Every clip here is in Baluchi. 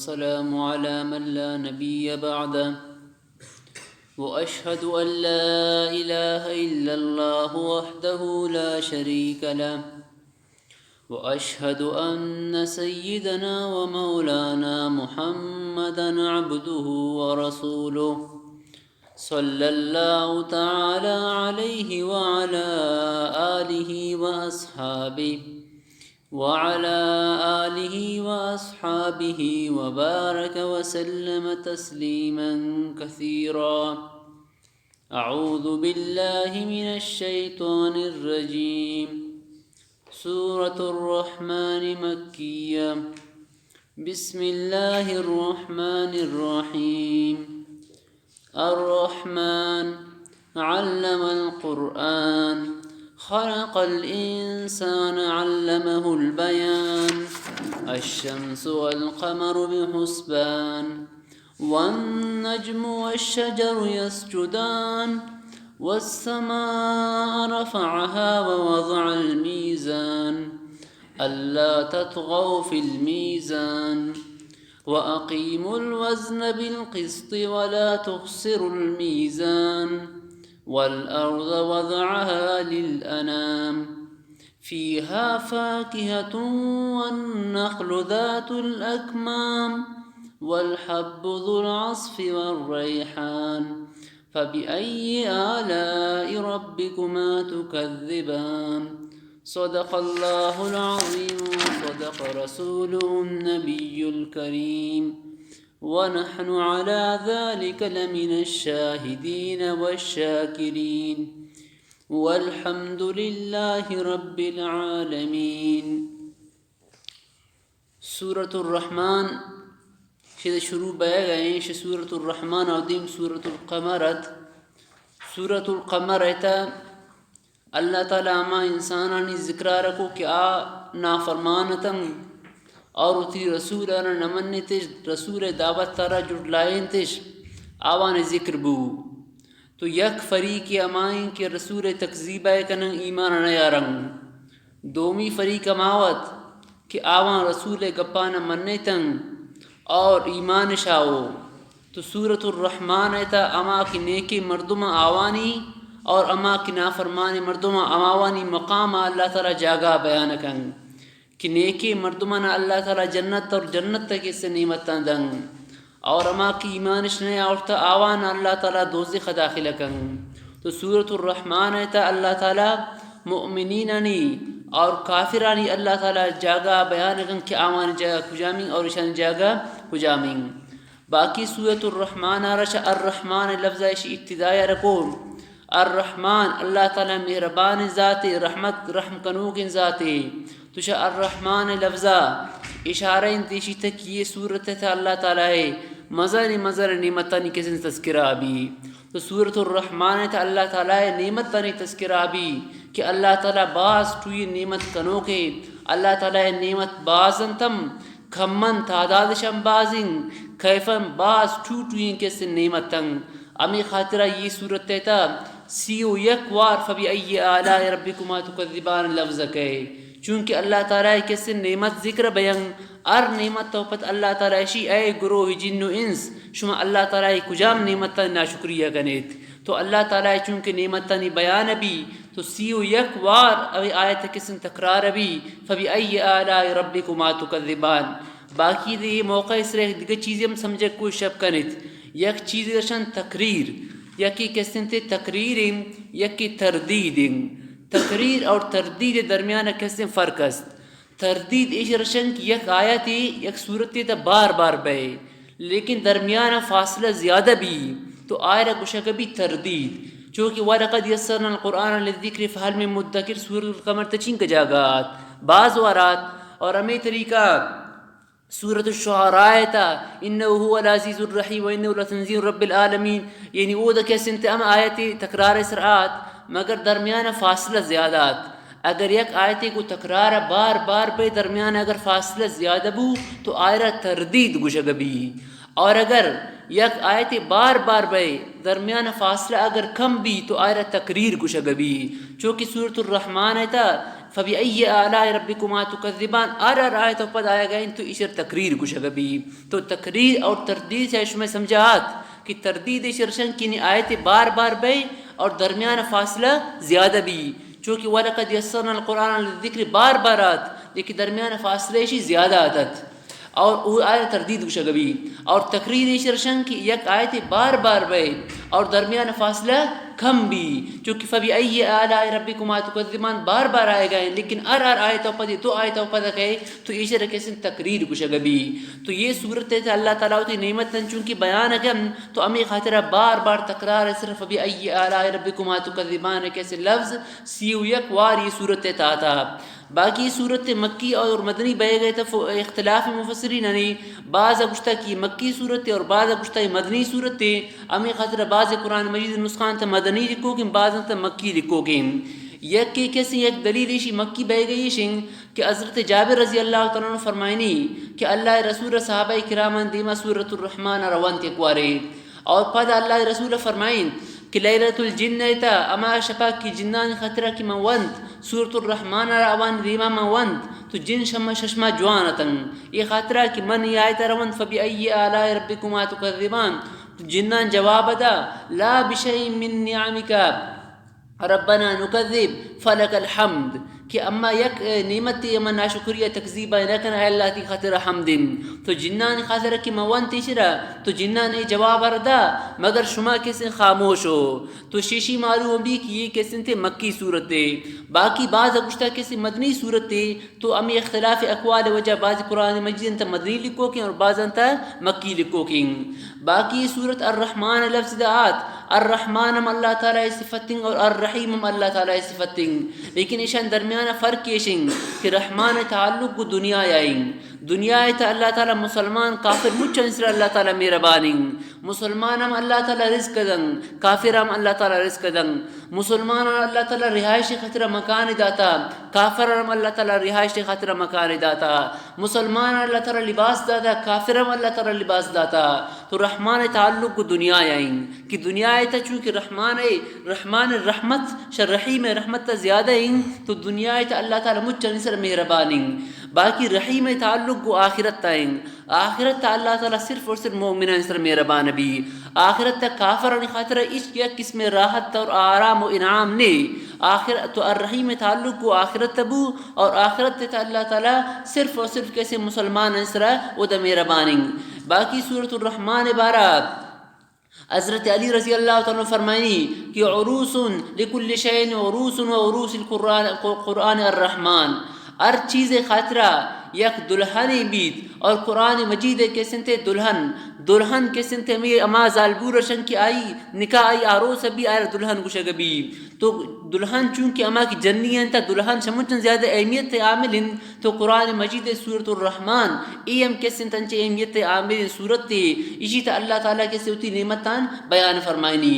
والسلام على من لا نبي بعده، وأشهد أن لا إله إلا الله وحده لا شريك له، وأشهد أن سيدنا ومولانا محمدا عبده ورسوله، صلى الله تعالى عليه وعلى آله وأصحابه، وعلى آله وأصحابه وبارك وسلم تسليما كثيرا. أعوذ بالله من الشيطان الرجيم. سورة الرحمن، مكية. بسم الله الرحمن الرحيم. الرحمن، علم القرآن، خلق الإنسان، علمه البيان، الشمس والقمر بحسبان، والنجم والشجر يسجدان، والسماء رفعها ووضع الميزان، ألا تطغوا في الميزان، وأقيموا الوزن بالقسط ولا تخسروا الميزان، والأرض وضعها للأنام، فيها فاكهة والنخل ذات الأكمام، والحب ذو العصف والريحان، فبأي آلاء ربكما تكذبان؟ صدق الله العظيم وصدق رسوله النبي الكريم، ونحن على ذلك لمن الشاهدين والشاكرين، والحمد لله رب العالمين. سورة الرحمن، شد شروع بیگ ءَ ایں، شہ سورة الرحمن ءَ دیم سورة القمر ات۔ سورة القمر ءِ تہ اللہ تعالی ہما انسانانی ذکر ءَ رکو کہ آ نافرمان اتنت اور وتی رسول ءَ را نہ منتش، رسول ءِ دعوت ءَ را جھٹلائینتش، آوانی ذکر بو۔ تو یک فریقے ہما ایں کہ رسول ءِ تکذیب ءَ کنن، ایمان ءَ نیارن۔ دومی فریق ہما وت کہ آواں رسول ءِ گپاں نہ منیتن اور ایمان شاو۔ تو سورۃ الرحمن ءِ تہ ہما کہ نیکیں مردماں آوانی اور ہما کہ نافرمانیں مردماں ہماوانی مقام ءَ اللہ تعالی جاگہ بیان کن کہ نیکیں مردماں اللہ تعالی جنت اور جنت ءِ کسے نعمتاں دن۔ اور ہما کہ ایمانش نہ آورتہ، آوان اللہ تعالی دوزخ ءَ داخل کن۔ تو سورۃ الرحمن ءِ تہ اللہ تعالی مؤمنینانی اور کافرانی اللہ تعالی جاگہ بیان کن کہ آوانی جاگہ کجامیں اور ایشانی جاگہ کجامیں۔ باقی سورۃ الرحمن ءَ را شہ الرحمن لفظ ءَ ایشی ابتدا ءَ رکو۔ الرحمن، اللہ تعالی مہربان ذاتے، رحمت، رحم کنوکیں ذاتے۔ تو شہ الرحمن لفظ ءَ اشارہ انت ایشی تہ کہ یہ سورت ءِ تہ اللہ تعالی ءِ مزن مزن نعمتانی کسیں تذکرہ بی۔ تو سورۃ الرحمن ءِ تہ اللہ تعالی ءِ نعمتانی تذکرہ بی کہ اللہ تعالی باز ٹوئیں نعمت کنوکے، اللہ تعالی ءِ نعمت باز انت ہم کم انت، تعدادش ہم باز انت، کیفاً باز ٹو ٹوئیں کسیں نعمت انت۔ ہمے خاطرا یہ سورت ءِ تہ سی و یک وار فبأي آلاء ربكما تكذبان لفظ کئے، چونکہ اللہ تعالی ءِ کسیں نعمت ذکر بیان، ہر نعمت ءَ پد اللہ تعالی اشی، اے گروہ جن و انس، شما اللہ تعالی ءِ کجام نعمتانی ناشکری ءَ کنیت؟ تو اللہ تعالی ءِ چونکہ نعمتانی بیان بی، تو سی و یک وار اوی آیت ءِ کسیں تکرار بی، فبأي آلاء ربكما تكذبان۔ باقی دے یہ موقع ءِ سرا یک دگہ چیزے ہم سمجھگ ءِ کوشش کنیت۔ یک چیزے رشن تقریر، یکے کسیں تے تقریر انت، یکے تردید انت۔ تقریر اور تردید ءِ درمیان ءَ کسیں فرق است۔ تردید ایش رشن کہ یک آیتے یک سورتے تہ بار بار بئے، لیکن درمیان ءَ فاصلہ زیادہ بی، تو آئرا گوشگ بی تردید۔ چونکہ ولقد يسرنا القرآن للذكر فهل من مدكر، سورۃ القمر تہ چینکہ جاگہ آت، باز وار آت۔ اور ہمے طریقہ سورۃ الشعراء ءِ تہ، إنه هو العزيز الرحيم وإنه لتنزيل رب العالمين، یعنی اود کسیں تے ہم آیتے تکرار ءِ سر آت، مگر درمیان ءَ فاصلہ زیادہ آت۔ اگر یک آیتے گوں تکرار ءَ بار بار بئے، درمیان ءَ اگر فاصلہ زیادہ بو، تو آئرا تردید گوشگ بی۔ اور اگر یک آیتے بار بار بئے، درمیان ءَ فاصلہ اگر کم بی، تو آئرا تقریر گوشگ بی۔ چونکہ سورۃ الرحمن ءِ تہ فبأي آلاء ربكما تكذبان، ہر ہر آیت ء پد آیگ ء انت تو ایشر تقریر گوشگ بی۔ تو تقریر اور تردید سے شمئے سمجھا آت کہ تردید ایشر شن کہ نی آیت بار بار بے اور درمیان فاصلہ زیادہ بی، چونکہ ولقد يسرنا القرآن للذكر بار بار آت، لیکن درمیان فاصلہ ایشی زیادہ آتت۔ اور او آیت تردید گوشگ بی۔ اور تقریر ایشر شن کہ یک آیت بار بار بے اور درمیان فاصلہ کم بی، چونکہ فبأي آلاء ربكما تكذبان بار بار آیگ ء، لیکن ہر ہر آیت ء پد، دو آیت ء پد کہ تو ایشر کسن تقریر گوشگ بی۔ تو یہ صورت ء اللہ تعالی وتی نعمت چونکہ بیان کن، تو ہمیں خاطر بار بار تکرار صرف فبأي آلاء ربكما تكذبان کسن لفظ سی و یک وار یہ صورت ء تاتا۔ باقی صورت مکی اور مدنی بئیگ ء تف-، اختلاف مفسرین انی، بعض گوشتا کہ مکی صورت اور بعض گوشتا مدنی صورت، ہمیں خاطر بعض قرآن مجید نسخان تا مدنی لکھوکیں، بعض تا مکی لکھوکیں۔ یکی کسی یک دلیل ایشی مکی بئیگ ایشیں کہ حضرت جابر رضی اللہ تعالی عنہ فرمائنی کہ اللہ رسول صحابہ کرام دیما سورۃ الرحمن روانت یک وارے۔ اور پدا اللہ رسول فرمائن کہ لیلۃ الجن ایتا، ہما شپا کہ جنانی خاطرا کہ من ونت، سورۃ الرحمن را آوانی دیما من ونت، تو جن شما ششما جوان اتن۔ یہ خاطرا کہ من یہ آیت را ونت، فبأي آلاء ربكما تكذبان، تو جنان جواب دا، لا بشيء من نعمك ربنا نكذب فلك الحمد، کہ اما یک نعمتے اما ناشکری ء تکذیب ء نہ کن، اے اللہ تئی خاطر حمد انت۔ تو جنانی خاطر کہ من ونت ایشرا، تو جنان اے جواب ار دا، مگر شما کسیں خاموش ہو۔ تو شیشی معلوم بی کہ یہ کسیں تے مکی صورت ہے۔ باقی بعض گوشتا کسیں مدنی صورت ہے۔ تو ہمے اختلاف اقوال وجہ بعض قرآن مجید انت مدنی لکھوکیں اور بعض انت مکی لکھوکیں۔ باقی سورت الرحمن لفظ دا آت، الرحمن ہم اللہ تعالی صفت انت اور الرحیم ہم اللہ تعالی صفت انت، لیکن ایشان درمیان فرق ایش انت کہ رحمان تعلق گو دنیا آئیں۔ دنیا تا اللہ تعالی مسلمان کافر مچن سر اللہ تعالی مہربان انت۔ مسلمان ہم اللہ تعالی رزق دن، کافر ہم اللہ تعالی رزق دن۔ مسلمان اللہ تعالی رہائش خاطر مکان داتا، کافر ہم اللہ تعالی رہائش خاطر مکان داتا۔ مسلمان اللہ تعالی لباس داتا، کافر ہم اللہ تعالی لباس داتا۔ تو رحمان تعلق گو دنیا آئیں کہ دنیا تا چونکہ رحمان، رحمان رحمت شر رحیم رحمت تا زیادہ ہیں، تو دنیا تا اللہ تعالی مچن سر مہربان ہیں۔ باقی رحیم تعلق گو آخرت تا ہیں۔ آخرت تا اللہ تعالی صرف اور صرف مومنان سر مہربان بی۔ آخرت تا کافرانی خاطر ہیچ یک قسم راحت اور آرام و انعام نے۔ آخرت تو الرحیم تعلق گو آخرت بو اور آخرت تا اللہ تعالی صرف اور صرف کسے مسلمان سر او دا مہربان۔ باقی سورۃ الرحمن بارہ حضرت علی رضی اللہ تعالی عنہ فرمائنی کہ عروس لکل شیء عروس و عروس القرآن، قرآن الرحمن۔ ہر چیز خاطرہ یک دلہنے بیت اور قرآن مجید کسنتے دلہن، دلہن کسنتے ہمے ہما زالبور شن کہ آئی نکاح آئی آروس بی آئر دلہن گوشگ بی۔ تو دلہن چونکہ ہما کہ جنی انت، دلہن شمنچن زیادہ اہمیت عامل انت۔ تو قرآن مجید سورۃ الرحمن، اے ہم کس انت انچے اہمیت عامل سورت، ایشی تا اللہ تعالی کسے وتی نعمتان بیان فرمائنی۔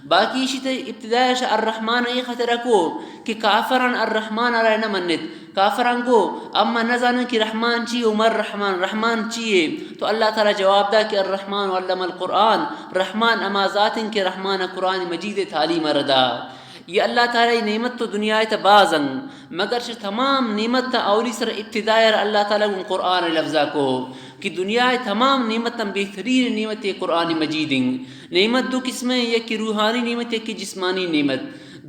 باقی ایشی تا ابتداء شہ الرحمن اے خاطر کو کہ کافران الرحمن را نہ منت۔ کافران گو اما نہ زانن کہ رحمان چی، عمر رحمان، رحمان چی ہے؟ تو اللہ تعالی جواب دا کہ الرحمن علم القرآن، رحمان اما ذات انت کہ رحمان قرآن مجید تعلیم ردا۔ یہ اللہ تعالی نعمت تو دنیا تا باز انت، مگر چہ تمام نعمت تا اولی سر ابتداء را اللہ تعالی گوں قرآن لفظا کو کہ دنیا تمام نعمت بہترین نعمت قرآن مجید انت۔ نعمت دو قسم ہیں، یکی روحانی نعمت، یکی جسمانی نعمت۔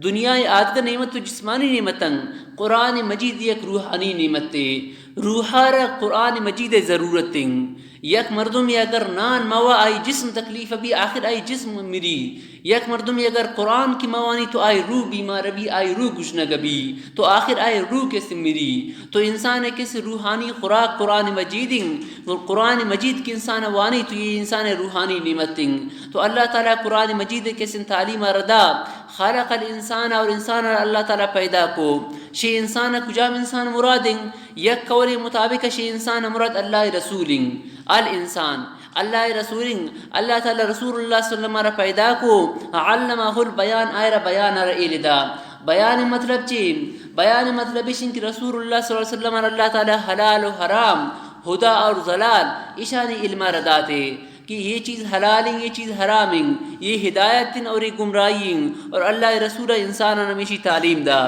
دنیا آدگہ نعمت تو جسمانی نعمت انت، قرآن مجید یک روحانی نعمت ہے۔ روحا را قرآن مجید ضرورت انت۔ یک مردمے اگر نان موا آئی جسم تکلیف بی، آخر آئی جسم مری۔ یک مردمے اگر قرآن کی موانی تو آئی روح بیمار بی، آئی روح گشنگ بی، تو آخر آئی روح کس مری۔ تو انسان کس روحانی خوراک قرآن مجید انت، اور قرآن مجید کے انسان وانی تو یہ انسان روحانی نعمت انت۔ تو اللہ تعالی قرآن مجید کس تعلیم ردا، خلق الانسان، اور انسان اللہ تعالی پیدا کو۔ شی انسان کجام انسان مراد انت؟ یک قول مطابق شی انسان مراد اللہ رسول انت۔ الانسان، اللہ رسول انت۔ اللہ تعالی رسول اللہ صلی اللہ علیہ وسلم را پیدا کو، علمہ البیان، آئرا بیان را ایل دا۔ بیان مطلب چی؟ بیان مطلب اش انت کہ رسول اللہ صلی اللہ علیہ وسلم را اللہ تعالی حلال و حرام، ہدا اور ضلال، اشانی علم را داتے کہ یہ چیز حلال انت، یہ چیز حرام انت، یہ ہدایت انت اور یہ گمراہی انت، اور اللہ رسول انسان ہمیشی تعلیم دا۔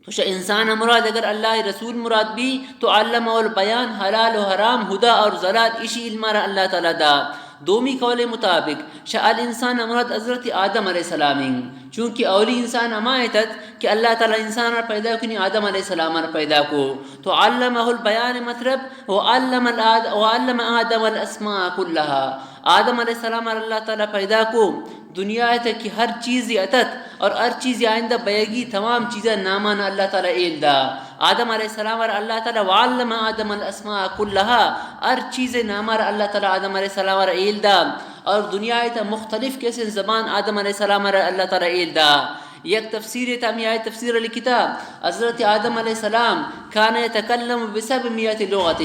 تو شہ انسان مراد اگر اللہ رسول مراد بی، تو علمہ البیان، حلال و حرام، ہدا اور ضلال، اشی علم را اللہ تعالی دا۔ دومی قول مطابق شہ الانسان مراد حضرت آدم علیہ السلام ہیں، چونکہ اولی انسان ہما اتت کہ اللہ تعالی انسان را پیدا کنی، آدم علیہ السلام را پیدا کو۔ تو علمہ البیان مطلب، وعلم الآد-، وعلم آدم الاسماء کلہا۔ آدم علیہ السلام را اللہ تعالی پیدا کو، دنیا ء تہ کہ ہر چیزے اتت اور ہر چیزے آئندہ بئیگی، تمام چیزاں نامان اللہ تعالی ایل دا۔ آدم علیہ السلام را اللہ تعالی وعلم آدم الاسماء کلہا، ہر چیزے ناما را اللہ تعالی آدم علیہ السلام را ایل دا۔ اور دنیا ء تہ مختلف قسم زبان آدم علیہ السلام را اللہ تعالی ایل دا۔ یک تفسیر تہ ہمے آیت تفسیر لکھتا، حضرت آدم علیہ السلام کان یتکلم بسبع مئت لغت۔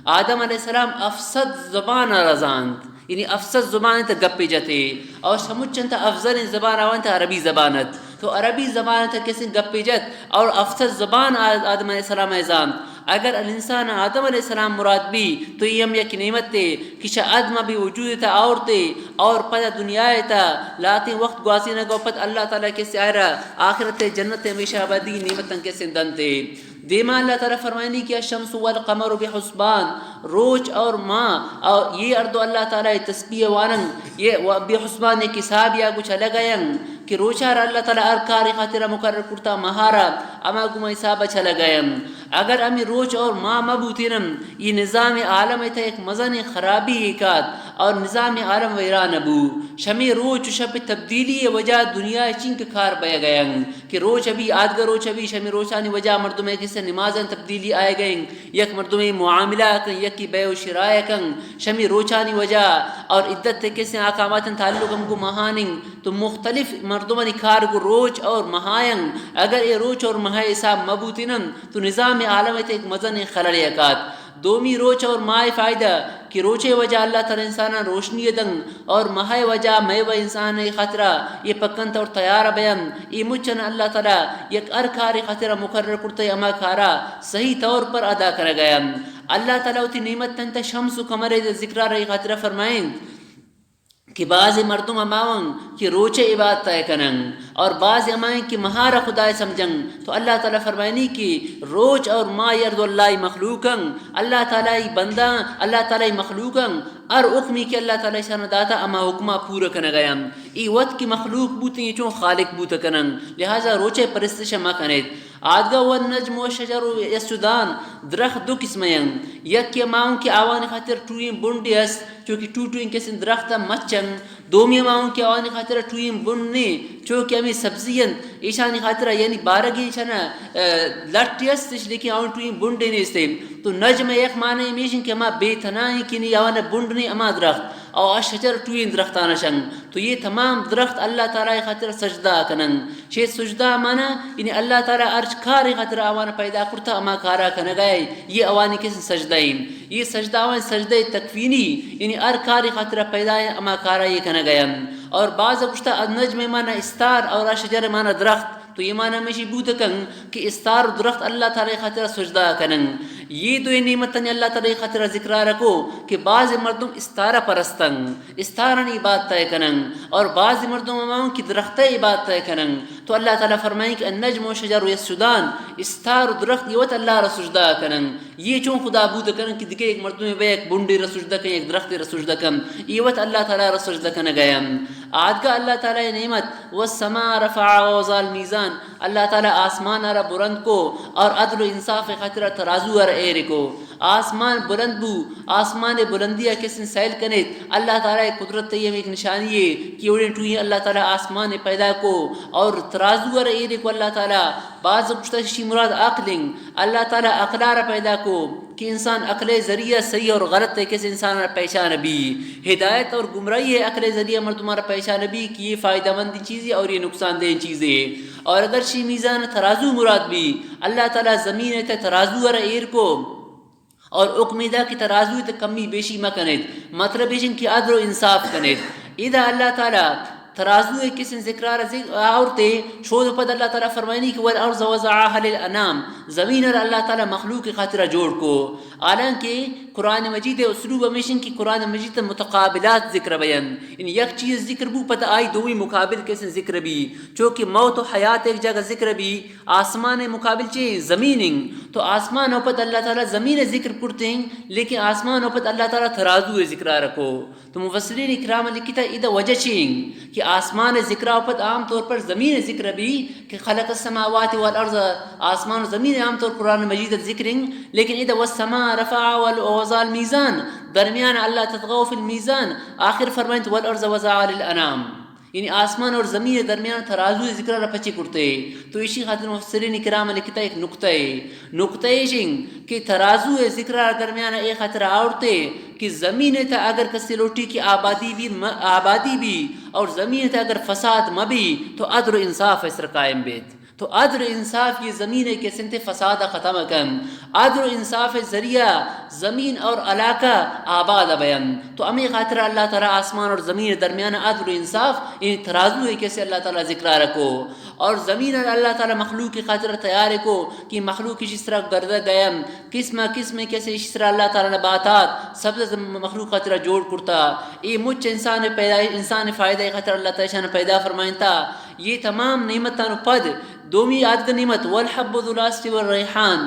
آدم علیہ السلام ہفت صد زبان را زانت۔ یعنی ہفت صد زبان تہ گپے جتے اور شمچن تہ افضل زبان آوان تہ عربی زبان ات۔ تو عربی زبان تہ کسیں گپے جت اور ہفت صد زبان آ-، آدم علیہ السلام ء زانت۔ اگر الانسان آدم علیہ السلام مراد بی تو یہ ہم یک نعمت تے کہ شہ آدم بی وجود تہ آورتے اور پدا دنیا تہ لاتیں وقت گوازینگ و پد اللہ تعالی کسے آئرا آخرت جنت ہمیشہ آبادی نعمتاں کسے دنتے۔ دیما اللہ تعالی فرمائنی کہ الشمس والقمر بحسبان، روچ اور ماہ اور یہ ہر دو اللہ تعالی تسبیح وانن، یہ و بحسبان، ایک حساب یا کچھ الگ ہیں کہ روچا را اللہ تعالی ہر کاری خاطر مقرر کرتا، ماہا را اما گما حساب چلگ ہیں۔ اگر ہمیں روچ اور ماہ مبوتینن، یہ نظام عالم تہ ایک مزن خرابی ایکات اور نظام عالم ویران بو۔ شمی روچ و شپ تبدیلی وجہ دنیا چنک کار بہ گئے ہیں۔ کہ روچ ابھی، آدگہ روچ ابھی، شمی روچانی وجہ مردم ء کسے نمازاں تبدیلی آئے گئیں، یک مردمے معاملہ کن، یکی بے و شرائے کن، شمی روچانی وجہ اور عدت تے کسے آکاماتن تعلق ہم گو ماہانیں، تو مختلف مردمانی کار گو روچ اور ماہائیں۔ اگر اے روچ اور ماہ حساب مبوتینن تو نظام عالم تے ایک مزن خلل یکات۔ دومی روچ اور ماہ فائدہ کہ روچے وجہ اللہ تعالی انساناں روشنی دن اور ماہ وجہ مئے و انسان خاطرہ یہ پکنت اور تیار بیان۔ یہ مچن اللہ تعالی یک ہر کاری خاطرہ مقرر کرتے، اما کارا صحیح طور پر ادا کر گیا۔ اللہ تعالی وتی نعمت تنت شمس و قمر ذکرہ رہی خاطرہ فرمائیں۔ کہ بعض مردم ہماون کہ روچ عبادت ء کنن اور بعض ہمائیں کہ مہار خدائے سمجھن۔ تو اللہ تعالی فرمائنی کہ روچ اور ماہ یہ ہر دو اللہ مخلوقن، اللہ تعالی بندہ، اللہ تعالی مخلوقن، ہر حکمی کہ اللہ تعالی شان داتا ہما حکمہ پورا کنگ ء۔ ای وت کہ مخلوق بوتیں، یہ چون خالق بوت کنن، لہذا روچے پرستش مہ کنیت۔ آدگہ والنجم والشجر یسجدان، درخت دو قسمے ہیں۔ یک کہ ہماؤں کہ آوانی خاطر ٹوئیں بنڈے است، چونکہ ٹو ٹوئیں کسیں درخت مچن۔ دومی ہماؤں کہ آوانی خاطر ٹوئیں بنڈ نے، چونکہ ہمیں سبزی انت، ایشانی خاطر یعنی بارگی چنا، اه، لٹ است، لیکن آوان ٹوئیں بنڈے نیستے۔ تو نجم یک معنی ہمیش کہ ہما بے تنائیں کہ نی آوان بنڈ نے ہما درخت، او شجر ٹوئیں درختان شن۔ تو یہ تمام درخت اللہ تعالی خاطر سجدہ کنن۔ چے سجدہ مانا؟ یعنی اللہ تعالی ہرچ کارے خاطر آوان پیدا کرتا، ہما کارا کنگائے، یہ آوانی کس سجدہ ہیں۔ یہ سجدہ آوان سجدہ تکوینی، یعنی ہر کارے خاطر پیدا ہے، ہما کارا یہ کنگائے۔ اور بعض گشتا النجم مانا استار اور شجر مانا درخت۔ تو یہ مانا ہمیشی بوت کن کہ استار و درخت اللہ تعالی خاطر سجدہ کنن۔ یہ دو نعمتانی اللہ تعالی خاطر ذکرہ رکھو کہ بعض مردم استارہ پرستن۔ استارانی عبادت ء کنن اور بعض مردم ہماؤں کہ درخت ء عبادت ء کنن۔ تو اللہ تعالی فرمائیں کہ النجم والشجر یسجدان، استار و درخت یہ وت اللہ را سجدہ کنن۔ یہ چون خدا بوت کنن کہ دگہ ایک مردم بے ایک بنڈے را سجدہ کن، ایک درخت را سجدہ کن، یہ وت اللہ تعالی را سجدہ کنگائے۔ آدگہ اللہ تعالی نعمت، والسماء رفعها ووضع الميزان، اللہ تعالی آسمان را بلند کو اور عدل و انصاف خاطر ترازو را ایر کو۔ آسمان بلند بو، آسمان بلندی ء کسیں سیل کنیت، اللہ تعالی قدرت ء ہم ایک نشانی ہے کہ اوڑیں ٹوئیں اللہ تعالی آسمان پیدا کو اور ترازو ء ایر کو اللہ تعالی۔ بعض گشتہ شی مراد عقل ہیں، اللہ تعالی عقل ء پیدا کو کہ انسان عقل ء ذریعہ صحیح اور غلط ء کس انسان ء پہچان بی، ہدایت اور گمراہی ء عقل ء ذریعہ مردمان ء پہچان بی کہ یہ فائدہ مند چیزے اور یہ نقصان دہ چیزے۔ اور اگر شی میزان ترازو مراد بی، اللہ تعالی زمین ء تہ ترازو ء را ایر کو اور حکم دا کہ ترازو ء تہ کمی بیشی مہ کنیت، مطلب ایش کہ عدل و انصاف کنیت۔ ادا اللہ تعالی ترازو ءِ کسیں ذکرار ذکر آورتے، شود پد اللہ تعالیٰ فرمائنی کہ والارض وضعها للانام، زمین ءَ اللہ تعالیٰ مخلوق ءِ خاطر جوڑ کو۔ حالانکہ قرآن مجید ءِ اسلوب ہمیش انت کہ قرآن مجید ءِ متقابلات ذکر بین، یعنی یک چیز ذکر بو پد آئی دومی مقابل کسیں ذکر بی، چو کہ موت و حیات ایک جگہ ذکر بی، آسمان ءِ مقابل چے؟ زمین انت۔ تو آسمان ءَ پد اللہ تعالیٰ زمین ءِ ذکر کرتے ہیں، لیکن آسمان ءَ پد اللہ تعالیٰ ترازو ءِ ذکرار کو۔ تو مفسرین کرام لکھتا، ادا وجہ چی انت کہ آسمان ذکر ءَ پد عام طور پر زمین ذکر بی کہ خلق السماوات والارض، آسمان و زمین عام طور قرآن مجید ذکر انت، لیکن ادا والسماء رفعها ووضع الميزان، درمیان الا تطغوا في الميزان، آخر فرمائنت والارض وضعها للانام، یعنی آسمان اور زمین درمیان ترازو ذکر ءَ پچے کرتے۔ تو ایشی خاطر مفسرین کرام لکھتا ایک نقطہ ہے، نقطہ ایش انت کہ ترازو ءِ ذکر ءَ درمیان ءَ اے خاطر آورتے کہ زمین ءِ تہ اگر کسے لوٹی کہ آبادی بی، م-، آبادی بی اور زمین ءِ تہ اگر فساد مہ بی تو عدل و انصاف ءِ سر قائم بیت۔ تو عدل و انصاف یہ زمین ءِ کسے انت فساد ءَ ختم کن۔ عدل و انصاف ءِ ذریعہ زمین اور علاقہ آباد بین۔ تو ہمے خاطر اللہ تعالیٰ آسمان اور زمین درمیان عدل و انصاف، یعنی ترازو ءِ کسے اللہ تعالیٰ ذکر ءَ رکھو۔ اور زمین ءَ اللہ تعالیٰ مخلوق ءِ خاطر تیار کو کہ مخلوق ایشی سرا گردہ دیم، قسم قسم کسے ایشی سرا اللہ تعالیٰ نباتات، سبز مخلوق خاطر جوڑ کرتا۔ اے مچ انسان پیدا، انسان فائدہ خاطر اللہ تعالیٰ ایشان پیدا فرمائنتا۔ یہ تمام نعمتان پد دومی آدگہ نعمت والحب ذو العصف والریحان۔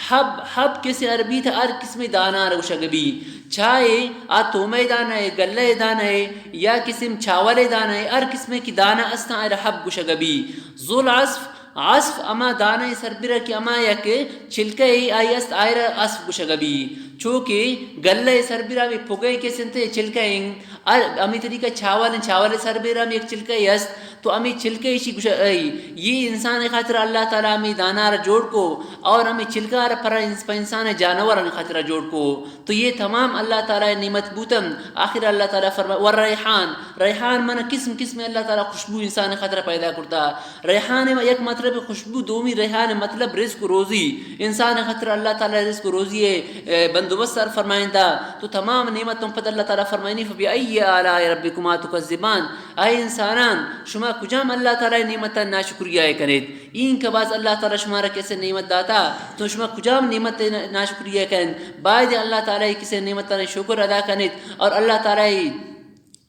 حب، حب کسے عربی تہ ہر قسم دانا را گوشگ بی۔ چاہے آ تومئے دانہ ءِ، گلہ ءِ دانہ ءِ، یا قسم چاول ءِ دانہ ءِ، ہر قسم کی دانہ استاں آئرا حب گوشگ بی۔ ذو العصف، عصف ہما دانہ ءِ سربرا کہ ہما یک چلکہ ءِ آئی است، آئرا عصف گوشگ بی۔ چو کہ گلہ ءِ سربرا بھی پگہ کسے انت چلکہ انت، ہر ہمے طریقہ چاول انت، چاول ءِ سربرا ہم یک چلکہ است، تو ہمے چلکہ ایشی گوشگ، اے، یہ انسان خاطر اللہ تعالیٰ ہمے دانا را جوڑ کو اور ہمے چلکہ را پر انس-، پہ انسان جانوران خاطر جوڑ کو۔ تو یہ تمام اللہ تعالیٰ نعمت بوتن۔ آخر اللہ تعالیٰ فرمائے، والریحان، ریحان من قسم قسم اللہ تعالیٰ خوشبو انسان خاطر پیدا کرتا۔ ریحان یک مطلب خوشبو، دومی ریحان مطلب رزق و روزی۔ انسان خاطر اللہ تعالیٰ رزق و روزی، اے، بندوبست سر فرمائندہ۔ تو تمام نعمتوں پد اللہ تعالیٰ فرمائنی، فبأي آلاء ربكما تكذبان۔ اے انسانان، شما کجام اللہ تعالیٰ نعمتان ناشکریہ کنید؟ این کہ باز اللہ تعالیٰ شما را کسے نعمت داتا، تو شما کجام نعمت نا-، ناشکریہ کنید؟ باید اللہ تعالیٰ کسے نعمتان شکر ادا کنید اور اللہ تعالیٰ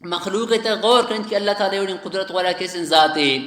مخلوق ءِ تہ غور کنت کہ اللہ تعالیٰ وڑیں قدرت والا کسیں ذاتے۔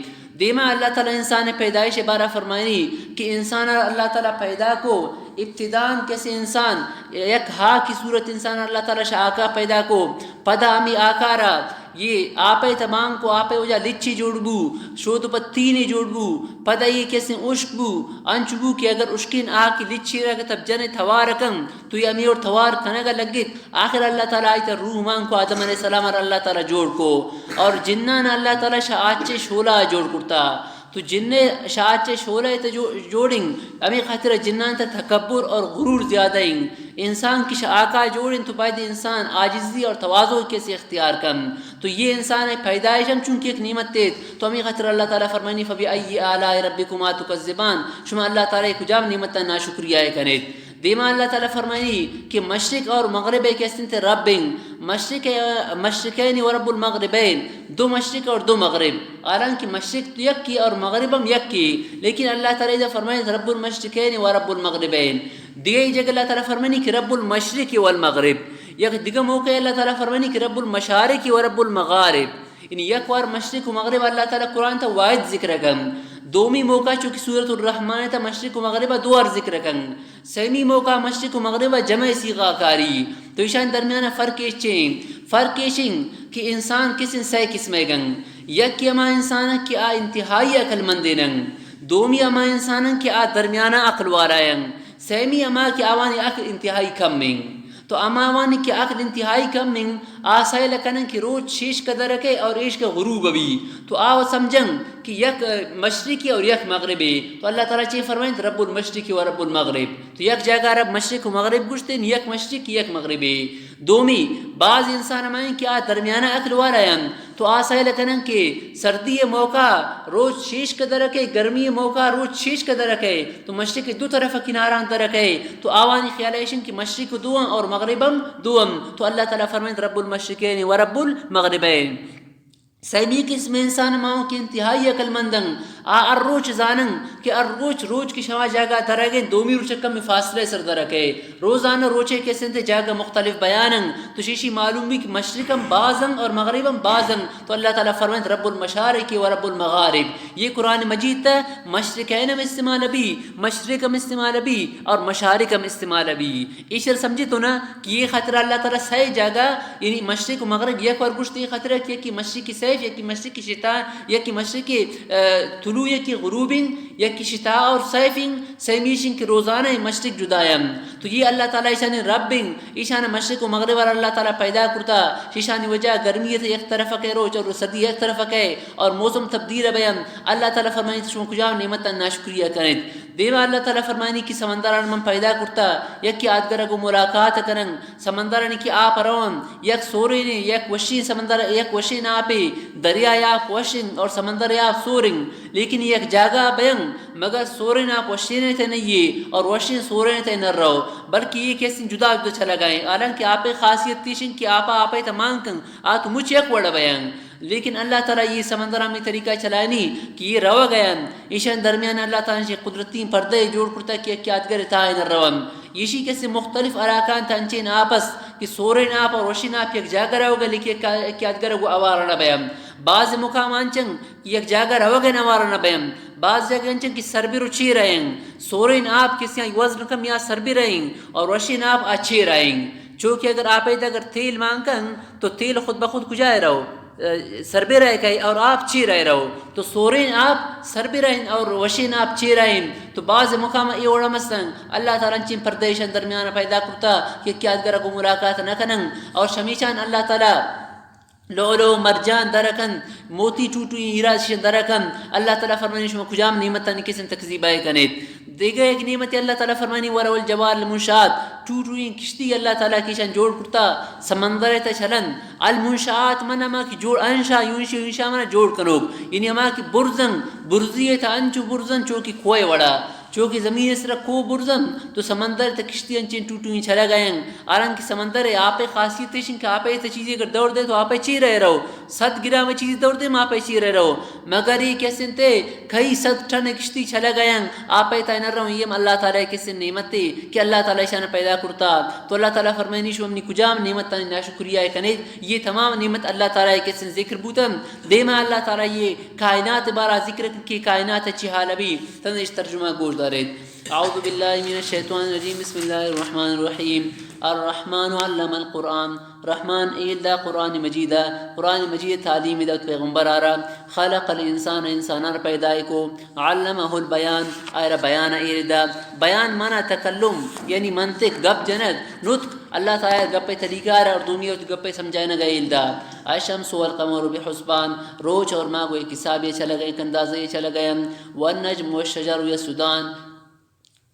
دیما اللہ تعالیٰ انسان ءِ پیدائش ءِ بارہ فرمائنی کہ انسان ءَ اللہ تعالیٰ پیدا کو، ابتداءً کسیں انسان یک ہاکی صورت انسان ءَ اللہ تعالیٰ شہ ہاکا پیدا کو، پدا ہمے ہاکا را یہ آپ ءِ تہ مان کو، آپ ءِ وجہ لچے جوڑ بو، شود پہ تینے جوڑ بو، پدا یہ کسیں اشک بو، انچ بو کہ اگر اشکین ہاک لچے را کہ تب جنے توار کن، تو یہ ہمے اور توار کنگا لگت۔ آخر اللہ تعالیٰ آئی تہ روح مان کو، آدم علیہ السلام ءَ اللہ تعالیٰ جوڑ کو، اور جنان اللہ تعالیٰ شہ آچے شولا جوڑ کرتا۔ تو جن شہ آچے شولا ءِ تہ جو-، جوڑیں، ہمے خاطر جنان تہ تکبر اور غرور زیادہ ہیں۔ انسان کہ شہ ہاکا جوڑیں تو باید انسان عاجزی اور تواضع کسے اختیار کن۔ تو یہ انسان ءِ پیدائش ہم چونکہ ایک نعمت ایت، تو ہمے خاطر اللہ تعالیٰ فرمائنی، فبأي آلاء ربكما تكذبان، شما اللہ تعالیٰ ءِ کجام نعمت ناشکریہ کنید؟ دیما اللہ تعالیٰ فرمائنی کہ مشرق اور مغرب ءِ کسیں تہ رب ہیں۔ مشرق، مشرقین و رب المغربین، دو مشرق اور دو مغرب۔ حالانکہ مشرق تو یکے اور مغرب ہم یکے، لیکن اللہ تعالیٰ ادا فرمائنی رب المشرقین و رب المغربین۔ دیگہ جگہ اللہ تعالیٰ فرمائنی کہ رب المشرق والمغرب۔ یک دیگہ موقع اللہ تعالیٰ فرمائنی کہ رب المشارق و رب المغارب۔ یعنی یک وار مشرق و مغرب اللہ تعالیٰ قرآن تہ واحد ذکر کن۔ دومی موقع چونکہ سورۃ الرحمن تہ مشرق و مغرب دو وار ذکر کن۔ سیمی موقع مشرق و مغرب جمع صیغہ کاری۔ تو ایشان درمیان فرق ایش چیں؟ فرق ایشیں کہ انسان کسیں سئے قسمے گن۔ یکے ہما انسان کہ آ انتہائی عقل مندینن۔ دومی ہما انسان کہ آ درمیانہ عقل والائن۔ سیمی ہما کہ آوانی عقل انتہائی کم ہیں۔ تو ہما آوانی کہ عقل انتہائی کم ہیں، آ سیل کنن کہ روچ شیش کدر کے اور ایش کے غروب بھی۔ تو آ سمجھن کہ یک مشرقی اور یک مغربی۔ تو اللہ تعالیٰ چے فرمائیں؟ رب المشرق و رب المغرب۔ تو یک جگہ رب مشرق و مغرب گوشتیں، یک مشرق یک مغربی۔ دومی، بعض انسان ہمائیں کہ آ درمیانہ عقل والا ہیں۔ تو آ سئیل کنن کہ سردی موقع روچ شیش کدر کے، گرمی موقع روچ شیش کدر کے، تو مشرق دو طرف کناراں در کے، تو آوانی خیال ایشن کہ مشرق دو ہیں اور مغرب ہم دو ہیں۔ تو اللہ تعالیٰ فرمائیں، رب المشرقین و رب المغربین۔ سیمی قسم انسان ماؤں کہ انتہائی عقل مندن، آ ہر روچ زانن کہ ہر روچ، روچ کہ شما جاگہ درگیں، دومی روچ کم فاصلہ سر درکے۔ روزانہ روچے کہ سنت جاگہ مختلف بیانن، تو شیشی معلوم بھی کہ مشرقم بازن اور مغربم بازن۔ تو اللہ تعالیٰ فرمائیت، "رب المشارق و رب المغارب۔" یہ قرآن مجید تا مشرقینم استعمال بھی، مشرقم استعمال بھی اور مشارقم استعمال بھی۔ ایشر سمجھے تو نا کہ یہ خاطر اللہ تعالیٰ سئے جاگہ، یعنی مشرق و مغرب یک وار گوشت، یہ خاطر کہ یکی مشرق سیف، یکی مشرق شتا، یکی مشرق، آ، طلوع، یکی غروبیں، یکی شتا اور سیفیں، سیمیشیں کہ روزانہ مشرق جدائیں۔ تو یہ اللہ تعالیٰ ایشانی ربیں، ایشان مشرق و مغرب والا اللہ تعالیٰ پیدا کرتا، ایشانی وجہ گرمی ات یک طرف کے روچ اور سردی یک طرف کے اور موسم تبدیل بیان۔ اللہ تعالیٰ فرمائیت، شما کجام نعمت ناشکریہ کنیت؟ دیما اللہ تعالیٰ فرمائنی کہ سمندران من پیدا کرتا، یکی آدگرا گو ملاقات کنن، سمندرانی کہ آپ روان، یک سورین، یک وشین سمندر، یک وشین آپے، دریا آپ وشین اور سمندر آپ سورین، لیکن یک جاگہ بیان، مگر سورین آپ وشین تے نہیں اور وشین سورین تے نہ رو، بلکہ یہ کسی جدا جدا چلا گئے۔ حالانکہ آپے خاصیت تیشن کہ آپا آپے تمان کن، آ تو مچ یک وڑ بیان۔ لیکن اللہ تعالیٰ یہ سمندر ہمیں طریقہ چلائنی کہ یہ روگ ء انت۔ ایشان درمیان اللہ تعالیٰ نے قدرتی پردے جوڑ کرتا کہ یکی آدگر تہا نہ روان۔ ایشی کسی مختلف علاقان تا انچین آپس کہ سورین آپ اور وشین آپ یک جاگہ روگ ء، لیکن یکی، یکی آدگر گو آوار نہ بیان۔ بعض مقام انچن کہ یک جاگہ روگ ء نوار نہ بیان۔ بعض جاگہ انچن کہ سربر و چیر ائیں۔ سورین آپ کسی وزن کم یا سربر ائیں اور وشین آپ آ چیر ائیں۔ چونکہ اگر آپے تا اگر تیل مان کن تو تیل خود بخود کجا ء رو؟ سربر ء کئے اور آپ چیر ء رو، تو سورین آپ سربر ء اور وشین آپ چیر ء۔ تو بعض مقام اے وڑ مستن، اللہ تعالیٰ انچین پردے ایشان درمیان پیدا کرتا کہ کیا آدگر گو ملاقات نہ کنن۔ اور شمیشان اللہ تعالیٰ لؤلؤ مرجان درکن، موتی ٹوٹویں ہیرا شان درکن۔ اللہ تعالیٰ فرمانی، شما کجام نعمتانی کسن تکذیب ء کنیت؟ دیگہ یک نعمت اللہ تعالیٰ فرمانی، "ولو الجوار المنشآت"، ٹوٹویں کشتی اللہ تعالیٰ کیشان جوڑ کرتا، سمندر ء تہ چلن۔ المنشآت من ہما کہ جوڑ، انشا، ینشی، انشا من جوڑ کنوک، یعنی ہما کہ برزن، برزی ء تہ انچو برزن چو کہ کوہ وڑا، چو کہ زمین ء سرا کوہ برزن، تو سمندر ء تہ کشتی انچیں ٹوٹویں چلگ ء انت۔ حالانکہ سمندر ء آپ ء خاصیت ایش انت کہ آپ ء تہ چیزے اگر دور دے تو آپ ء چیر ء رو، صد گرام چیزے دور دے ما آپ ء چیر ء رو۔ مگر یہ کس انت کئی صد ٹن کشتی چلگ ء انت، آپ ء تہ نہ رو، یہ ہم اللہ تعالیٰ ء کس نعمت ء کہ اللہ تعالیٰ ایشان پیدا کرتا۔ تو اللہ تعالیٰ فرمائنی، شما منی کجام نعمتانی ناشکریہ ء کنیت؟ یہ تمام نعمت اللہ تعالیٰ ء کس ذکر بوتن۔ دیما اللہ تعالیٰ یہ کائنات بارا ذکر کہ کائنات چی حال بی، تن اش ترجمہ گوش داریت۔ اعوذ باللہ من الشیطان الرجیم، بسم اللہ الرحمن الرحیم۔ الرحمن علم القرآن، رحمان ایل دا قرآن مجید ء، قرآن مجید تعلیم دا پیغمبر آرا، خلق الانسان، انسان آرا پیدا کو، علمہ البیان، آئرا بیان ایل دا۔ بیان مانا تکلم، یعنی منطق، گپ جنگ، نطق، اللہ تعالیٰ گپ طریقہ آرا اور دومی وقت گپ سمجھائنگ ایل دا۔ الشمس والقمر بحسبان، روچ اور ماہ گو ایک حساب یہ چلا گئے، ایک اندازہ یہ چلا گئے۔ والنجم والشجر يسجدان،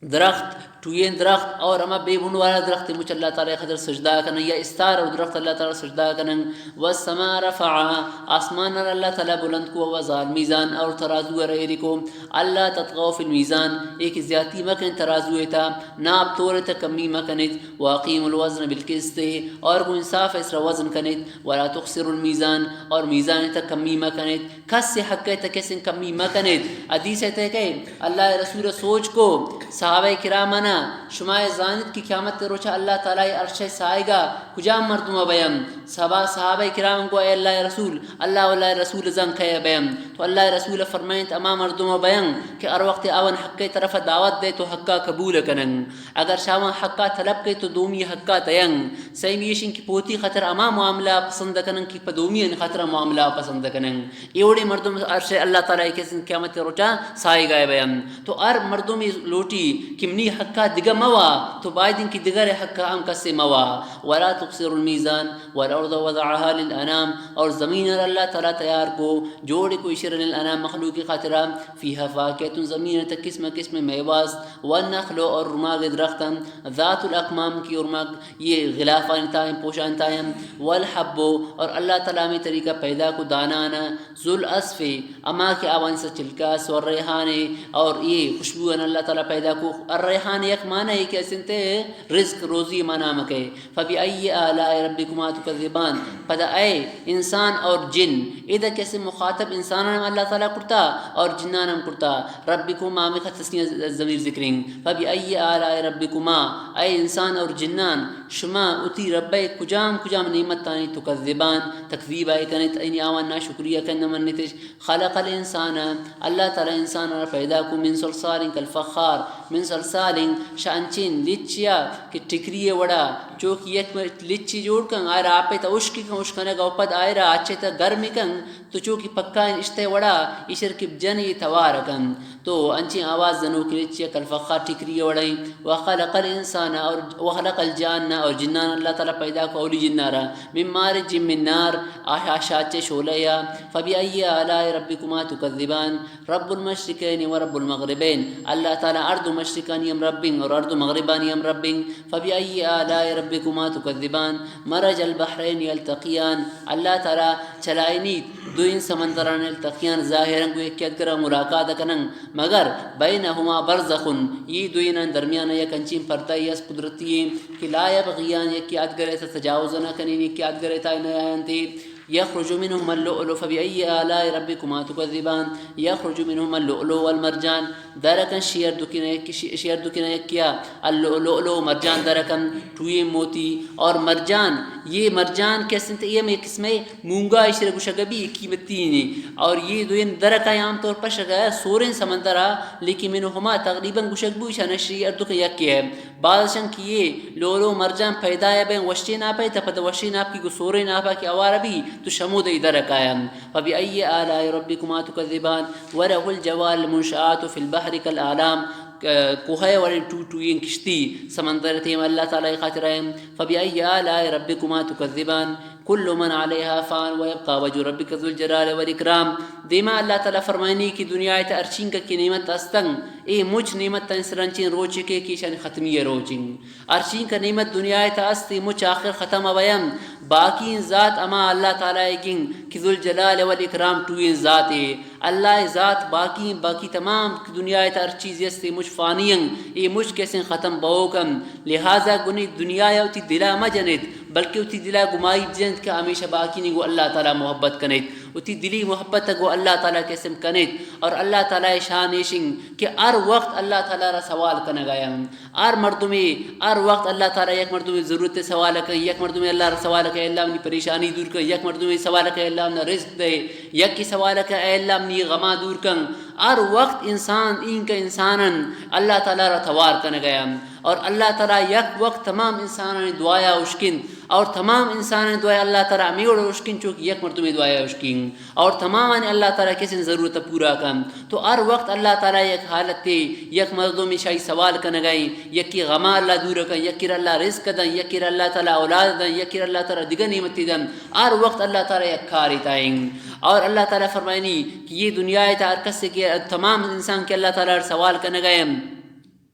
درخت، ٹوئیں درخت اور ہما بے بن والا درخت مچ اللہ تعالیٰ خاطر سجدہ کنن، یا استار اور درخت اللہ تعالیٰ سجدہ کنن۔ والسماء رفعها، آسمان ء اللہ تعالیٰ بلند کو، ووضع الميزان، اور ترازو ء ایری کو۔ الا تطغوا في الميزان، ایک زیادتی مکن ترازو ء تا، ناپ تول ء تا کمی مکنیت۔ واقیموا الوزن بالقسط، اور گوں انصاف ء سرا وزن کنیت۔ ولا تخسروا الميزان، اور میزان ء تا کمی مکنیت۔ کس ء حق ء تہ کسیں کمی مہ کنیت۔ حدیث ء تہ کہ اللہ ء رسول ء سوچ کو، صحابہ کرام انا، شما ء زانت کہ قیامت ء روچ ء اللہ تعالی ء عرش ء سائیگا کجام مردم ء بیان؟ صحابہ، صحابہ کرام گو، اے اللہ ء رسول، اللہ و اللہ ء رسول زان کئے ء بیان؟ تو اللہ ء رسول ء فرمائنت، اما مردم ء بیان کہ ہر وقت آوان حق ء طرف ء دعوت دے تو حق ء قبول کنن۔ اگر شاوان حقا طلب کئے تو دومی حقا تیان۔ سیمی ایشن کہ پوتی خاطر ہما معاملہ پسند کنن کہ پہ دومی ان خاطر معاملہ پسند کنن۔ اے وڑیں مردم عرش اللہ تعالی کسن قیامت روچا سائیگا بیان۔ تو ہر مردم لوٹی کہ منی حقا دگہ موا، تو بایدن کہ دگہ حقا ہم کسے موا۔ ولا تخسروا الميزان والأرض وضعها للأنام، اور زمین ء اللہ تعالی تیار کو، جوڑ کو، اشر للأنام، مخلوق خاطرا۔ فيها فاكهة، زمین ء تہ قسم قسم میوہ است، والنخل، اور رماگ درخت انت، ذات الأكمام، کی رماگ یہ غلافانی تائیں، پوشان تائیں، والحب، اور اللہ تعالی ہمیں طریقہ پیدا کو دانانا، ذو العصف، اما کہ آوانی سر چلکا است، والريحان، اور یہ خوشبو ان اللہ تعالی پیدا کو۔ الریحان یک معنی ہے کہ اسنتے رزق روزی معنی مکے۔ فبأي آلاء ربكما تكذبان۔ پدا اے انسان اور جن، ادا کسے مخاطب انسانان ہم اللہ تعالیٰ کرتا اور جنان ہم کرتا۔ ربكما ہمیں خط تسنیہ ضمیر ذکریں۔ فبأي آلاء ربكما، اے انسان اور جنان، شما اتی رب کجام کجام نعمتانی تکذبان، تکذیب آئی کنت، یعنی آوان ناشکریہ کن نہ منتش۔ خلق الانسان، اللہ تعالیٰ انسان را پیدا کو، من صلصال كالفخار، من صلصال، شہ انچیں لچیا کہ ٹکری وڑا، چوک یک لچی جوڑ کن، آئرا آپے تا اشکی کن، اشکنگ او پد آئرا اچے تا گرمی کن، تو چوکی پکا اشتے وڑا، ایشر کہ جن یہ توار کن۔ تو انچیں آواز زنوک لچی کالفخار ٹکری وڑیں۔ وخلق الانسان اور وخلق الجان، اور جنان اللہ تعالیٰ پیدا کو اولی جنارا، من مارج من نار، آ شاچے شعلہ یا۔ فبأي آلاء ربكما تكذبان۔ رب المشرقين ورب المغربين، اللہ تعالیٰ ہر دو مشرقانی ہم ربیں اور ہر دو مغربانی ہم ربیں۔ فبأي آلاء ربكما تكذبان۔ مرج البحرين يلتقيان، اللہ تعالیٰ چلائنیت دوئیں سمندران، التقیان، ظاہراً گو یکی ادگرا ملاقات کنن، مگر بینہما برزخ، یہ دوئینان درمیان یک انچیں پردہ اس قدرتی ہیں کہ لا یبغیان، یکی ادگرے تا تجاوز نہ کنین، یکی ادگرے تا نہ آینتی۔ یخرج منہما اللؤلؤ فبأي آلاء ربكما تكذبان۔ یخرج منہما اللؤلؤ والمرجان۔ درکن شی ہر دوکی نہ یکی، شی، شی ہر دوکی نہ یکیا، اللؤلؤ، مرجان درکن، ٹوئیں موتی اور مرجان، یہ مرجان کہ است انت، یہ ہمیں قسمے مونگا اشرا گوشگ بی، قیمتی نے۔ اور یہ دوئیں درکا عام طور پر شگا سوریں سمندرا، لیکن منہما تقریباً گوشگ بو شان شی ہر دوکی یکی ہے۔ بعض شن کہ یہ لؤلؤ مرجان پیدا ہے بین وشین آپے، تا پد وشین آپ کی گو سورین آپا کی اوار بی، تو شمود ای درکایا۔ فبأي آلاء ربكما تكذبان۔ وله الجوار المنشآت في البحر كالأعلام۔ ک-، کوہے وڑیں ٹو ٹوئیں کشتی سمندر تیم اللہ تعالیٰ خاطر ہیں۔ فبأي آلاء ربكما تكذبان۔ كل من عليها فان ويبقى وجه ربك ذو الجلال والإكرام۔ دیما اللہ تعالیٰ فرمائنی کہ دنیا ات ہرچینکا کہ نعمت استن، اے مچ نعمت تن سرنچیں روچ کے کہ شان ختمی روچیں۔ ہرچینکا نعمت دنیا ات است، اے مچ آخر ختم بین۔ باقی ذات ہما اللہ تعالیٰ گن کہ ذو الجلال والإكرام ٹوئیں ذاتے۔ اللہ ذات باقی، باقی تمام دنیا ات ہر چیز است، اے مچ فانی ہیں، اے مچ کسیں ختم بوک ہیں۔ لہذا گنی دنیا یا وتی دلا مجنت، بلکہ وتی دلا گمائی جنت کہ ہمیشہ باقی نہیں گو اللہ تعالیٰ محبت کنت۔ وتی دلی محبت گو اللہ تعالیٰ قسم کنت، اور اللہ تعالیٰ شان ایشن کہ ہر وقت اللہ تعالیٰ را سوال کنگا ہیں۔ ہر مردمے، ہر وقت اللہ تعالیٰ یک مردمے ضرورت سوال کن، یک مردمے اللہ را سوال کن، اے اللہ منی پریشانی دور کن، یک مردمے سوال کن، اے اللہ منا رزق دے، یکی سوال کن، اے اللہ منی غما دور کن۔ ہر وقت انسان، اینکہ انسانن اللہ تعالیٰ را توار کنگا ہیں۔ اور اللہ تعالیٰ یک وقت تمام انسانانی دعایا اشکن، اور تمام انسانانی دعایا اللہ تعالیٰ ہمیں وڑ اشکن چوکہ یک مردمے دعایا اشکن۔ اور تمامانی اللہ تعالیٰ کسیں ضرورت پورا کن۔ تو ہر وقت اللہ تعالیٰ یک حالتے، یک مردمے شاہی سوال کنگا ہیں، یکی غما اللہ دور کن، یکی را اللہ رزق دن، یکی را اللہ تعالیٰ اولاد دن، یکی را اللہ تعالیٰ دگہ نعمتی دن۔ ہر وقت اللہ تعالیٰ یک کارے تا ہیں۔ اور اللہ تعالیٰ فرمائنی کہ یہ دنیا تا ہر کس کہ تمام انسان کہ اللہ تعالیٰ سوال کنگا ہیں،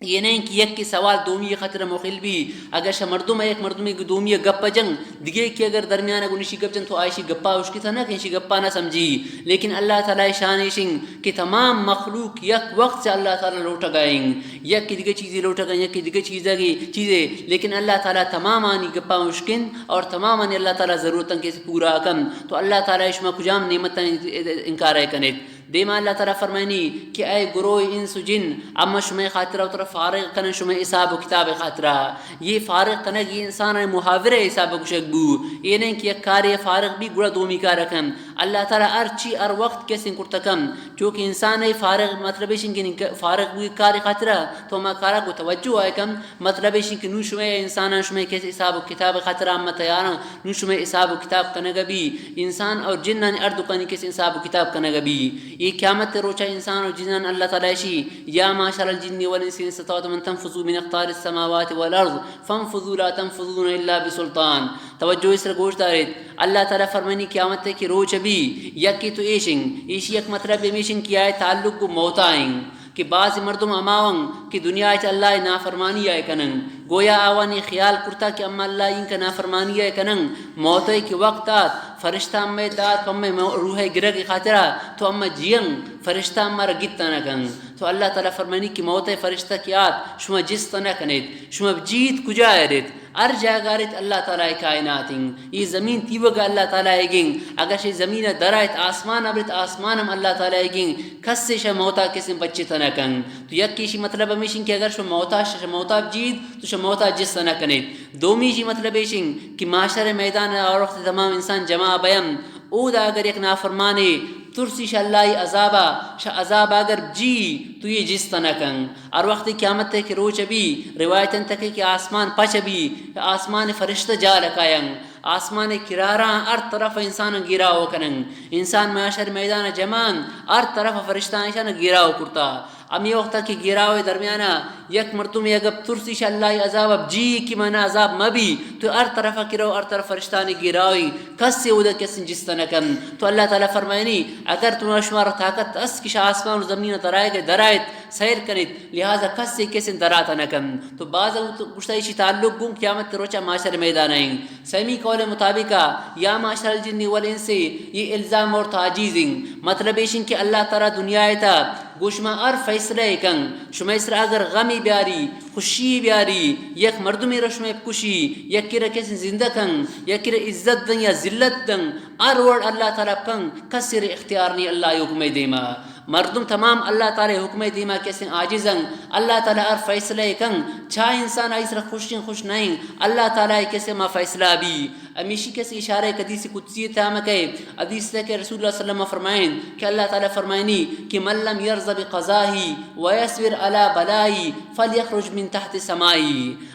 یہ نہیں کہ یک کی سوال دومی خاطر مخل بی۔ اگر شہ مردم یک مردمی دومی گپ جن، دگہ کہ اگر درمیان گنشی گپ جن تو آئیشی گپا اشکتا نہ کہ اشی گپا نہ سمجھی۔ لیکن اللہ تعالیٰ شان ایشن کہ تمام مخلوق یک وقت سے اللہ تعالیٰ لوٹگا ہیں، یک کی دگہ چیزی لوٹگا، یک کی دگہ چیزی، چیزے، لیکن اللہ تعالیٰ تمامانی گپا اشکن اور تمامانی اللہ تعالیٰ ضرورتاں کے پورا کن۔ تو اللہ تعالیٰ شما کجام نعمتاں انکار کنیت؟ دیما اللہ تعالیٰ فرمائنی کہ اے گروہ انس و جن، اما شمئے خاطرا و ترا فارغ کنن شمئے حساب و کتاب خاطرا۔ یہ فارغ کنگ یہ انسان محاورہ حساب گوشگ بو۔ اے نہیں کہ یک کارے فارغ بی گڑا دومی کار کن۔ اللہ تعالیٰ ہر چی ہر وقت کسیں کرتا کن۔ چونکہ انسان فارغ مطلب ایشن کہ فارغ بو کار خاطرا تو ہما کارا گو توجہ آئے کن۔ مطلب ایشی کہ نوں شمئے انساناں شمئے کس حساب و کتاب خاطرا ہم تیاراں، نوں شمئے حساب و کتاب کنگ بی، انسان اور جنانی ہر دکانی کس حساب و کتاب کنگ بی۔ یہ قیامت روچا انسان اور جنان اللہ تعالیٰ شی، یا معشر الجن والانس ان استطعتم ان تنفذوا من اقطار السماوات والارض فانفذوا لا تنفذون الا بسلطان۔ توجہ اس را گوش داریت۔ اللہ تعالیٰ فرمانی قیامت کے روچ بی، یکی تو ایشن، ایشی یک مطلب ہمیشن کہ آئے تعلق گو موتائیں۔ کہ بعض مردم ہماون کہ دنیا چہ اللہ نافرمانی آئے کنن، گویا آوانی خیال کرتا کہ اما اللہ اینکا نافرمانی ء کنن، موت ء کہ وقت آت، فرشتہ اما دات پہ اما مو-، روح ء گرگ ء خاطرا، تو اما جیئن، فرشتہ اما را گیت نہ کن۔ تو اللہ تعالی فرمانی کہ موت ء فرشتہ کہ آت، شما جست نہ کنیت، شما جیت کجا ارت؟ ہر جاگہ ارت اللہ تعالی ء کائنات انت۔ یہ زمین تیوگ اللہ تعالی ء گنگ، اگر شے زمین ء درائت آسمان ء برت، آسمان ہم اللہ تعالی ء گنگ، کس شہ موتا کسیں بچت نہ کن۔ تو یکی شی مطلب ہمیشن کہ اگر شما موتا، شما موتا بجیت، تو شما موتا جست نہ کنیت۔ دومی شی مطلب ایشن کہ معاشر میدان ء ہر وقت تمام انسان جمع بیم، اودا اگر یک نافرمانے ترسی شہ اللہ ء عذابا، شہ عذابا اگر جی، تو یہ جست نہ کن۔ ہر وقت قیامت ء کہ روچ بی، روایت انت کہ، کہ آسمان پچ بی، آسمان فرشتہ جال کاین، آسمان کراراں ہر طرف انسان گیراو کنن۔ انسان معاشر میدان جمعن، ہر طرف فرشتہ انسان گیراو کرتا۔ ہمے وقت کہ گیراو درمیانا یک مردمے اگر ترسی شہ اللہ ء عذاب اب جی کہ منا عذاب مبی، تو ہر طرف کہ رو، ہر طرف فرشتانی گیراوی، کس سے اودا کس جست نہ کن۔ تو اللہ تعالی فرمائنی، اگر تمہارا شمارا طاقت اس کہ شہ آسمان و زمین درائے گئے درائت، سیر کنیت، لہذا کس سے کس درات نہ کن۔ تو بعض گشتہ ایشی تعلق گوں قیامت روچا معاشر میدان ہیں۔ سیمی قول مطابق یا معشر الجن والانس، یہ الزام اور تعجیز ہیں۔ مطلب ایشن کہ اللہ تعالی دنیا تا گو شما ہر فیصلہ ء کن، شما اسرا اگر غمی بیاری، خوشی بیاری، یک مردمے را شما بکشی، یکی را کسی زندہ کن، یکی را عزت دن یا ذلت دن، ہر وڑ اللہ تعالی کن، کسی را اختیار نہیں اللہ ء حکم ء دیما۔ مردم تمام اللہ تعالی حکم ء دیما کسی عاجز ان، اللہ تعالی ہر فیصلہ ء کن، چاہے انسان آئی سرا خوش ہیں خوش نہیں، اللہ تعالی کسی ما فیصلہ بی۔ ہمیشی کسی اشارہ حدیث قدسی تام کہ حدیث ہے کہ رسول اللہ صلی اللہ علیہ وسلم فرمائیں کہ اللہ تعالی فرمائنی کہ من لم يرض بقضائه ويصبر على بلائه فليخرج من تحت سمائه۔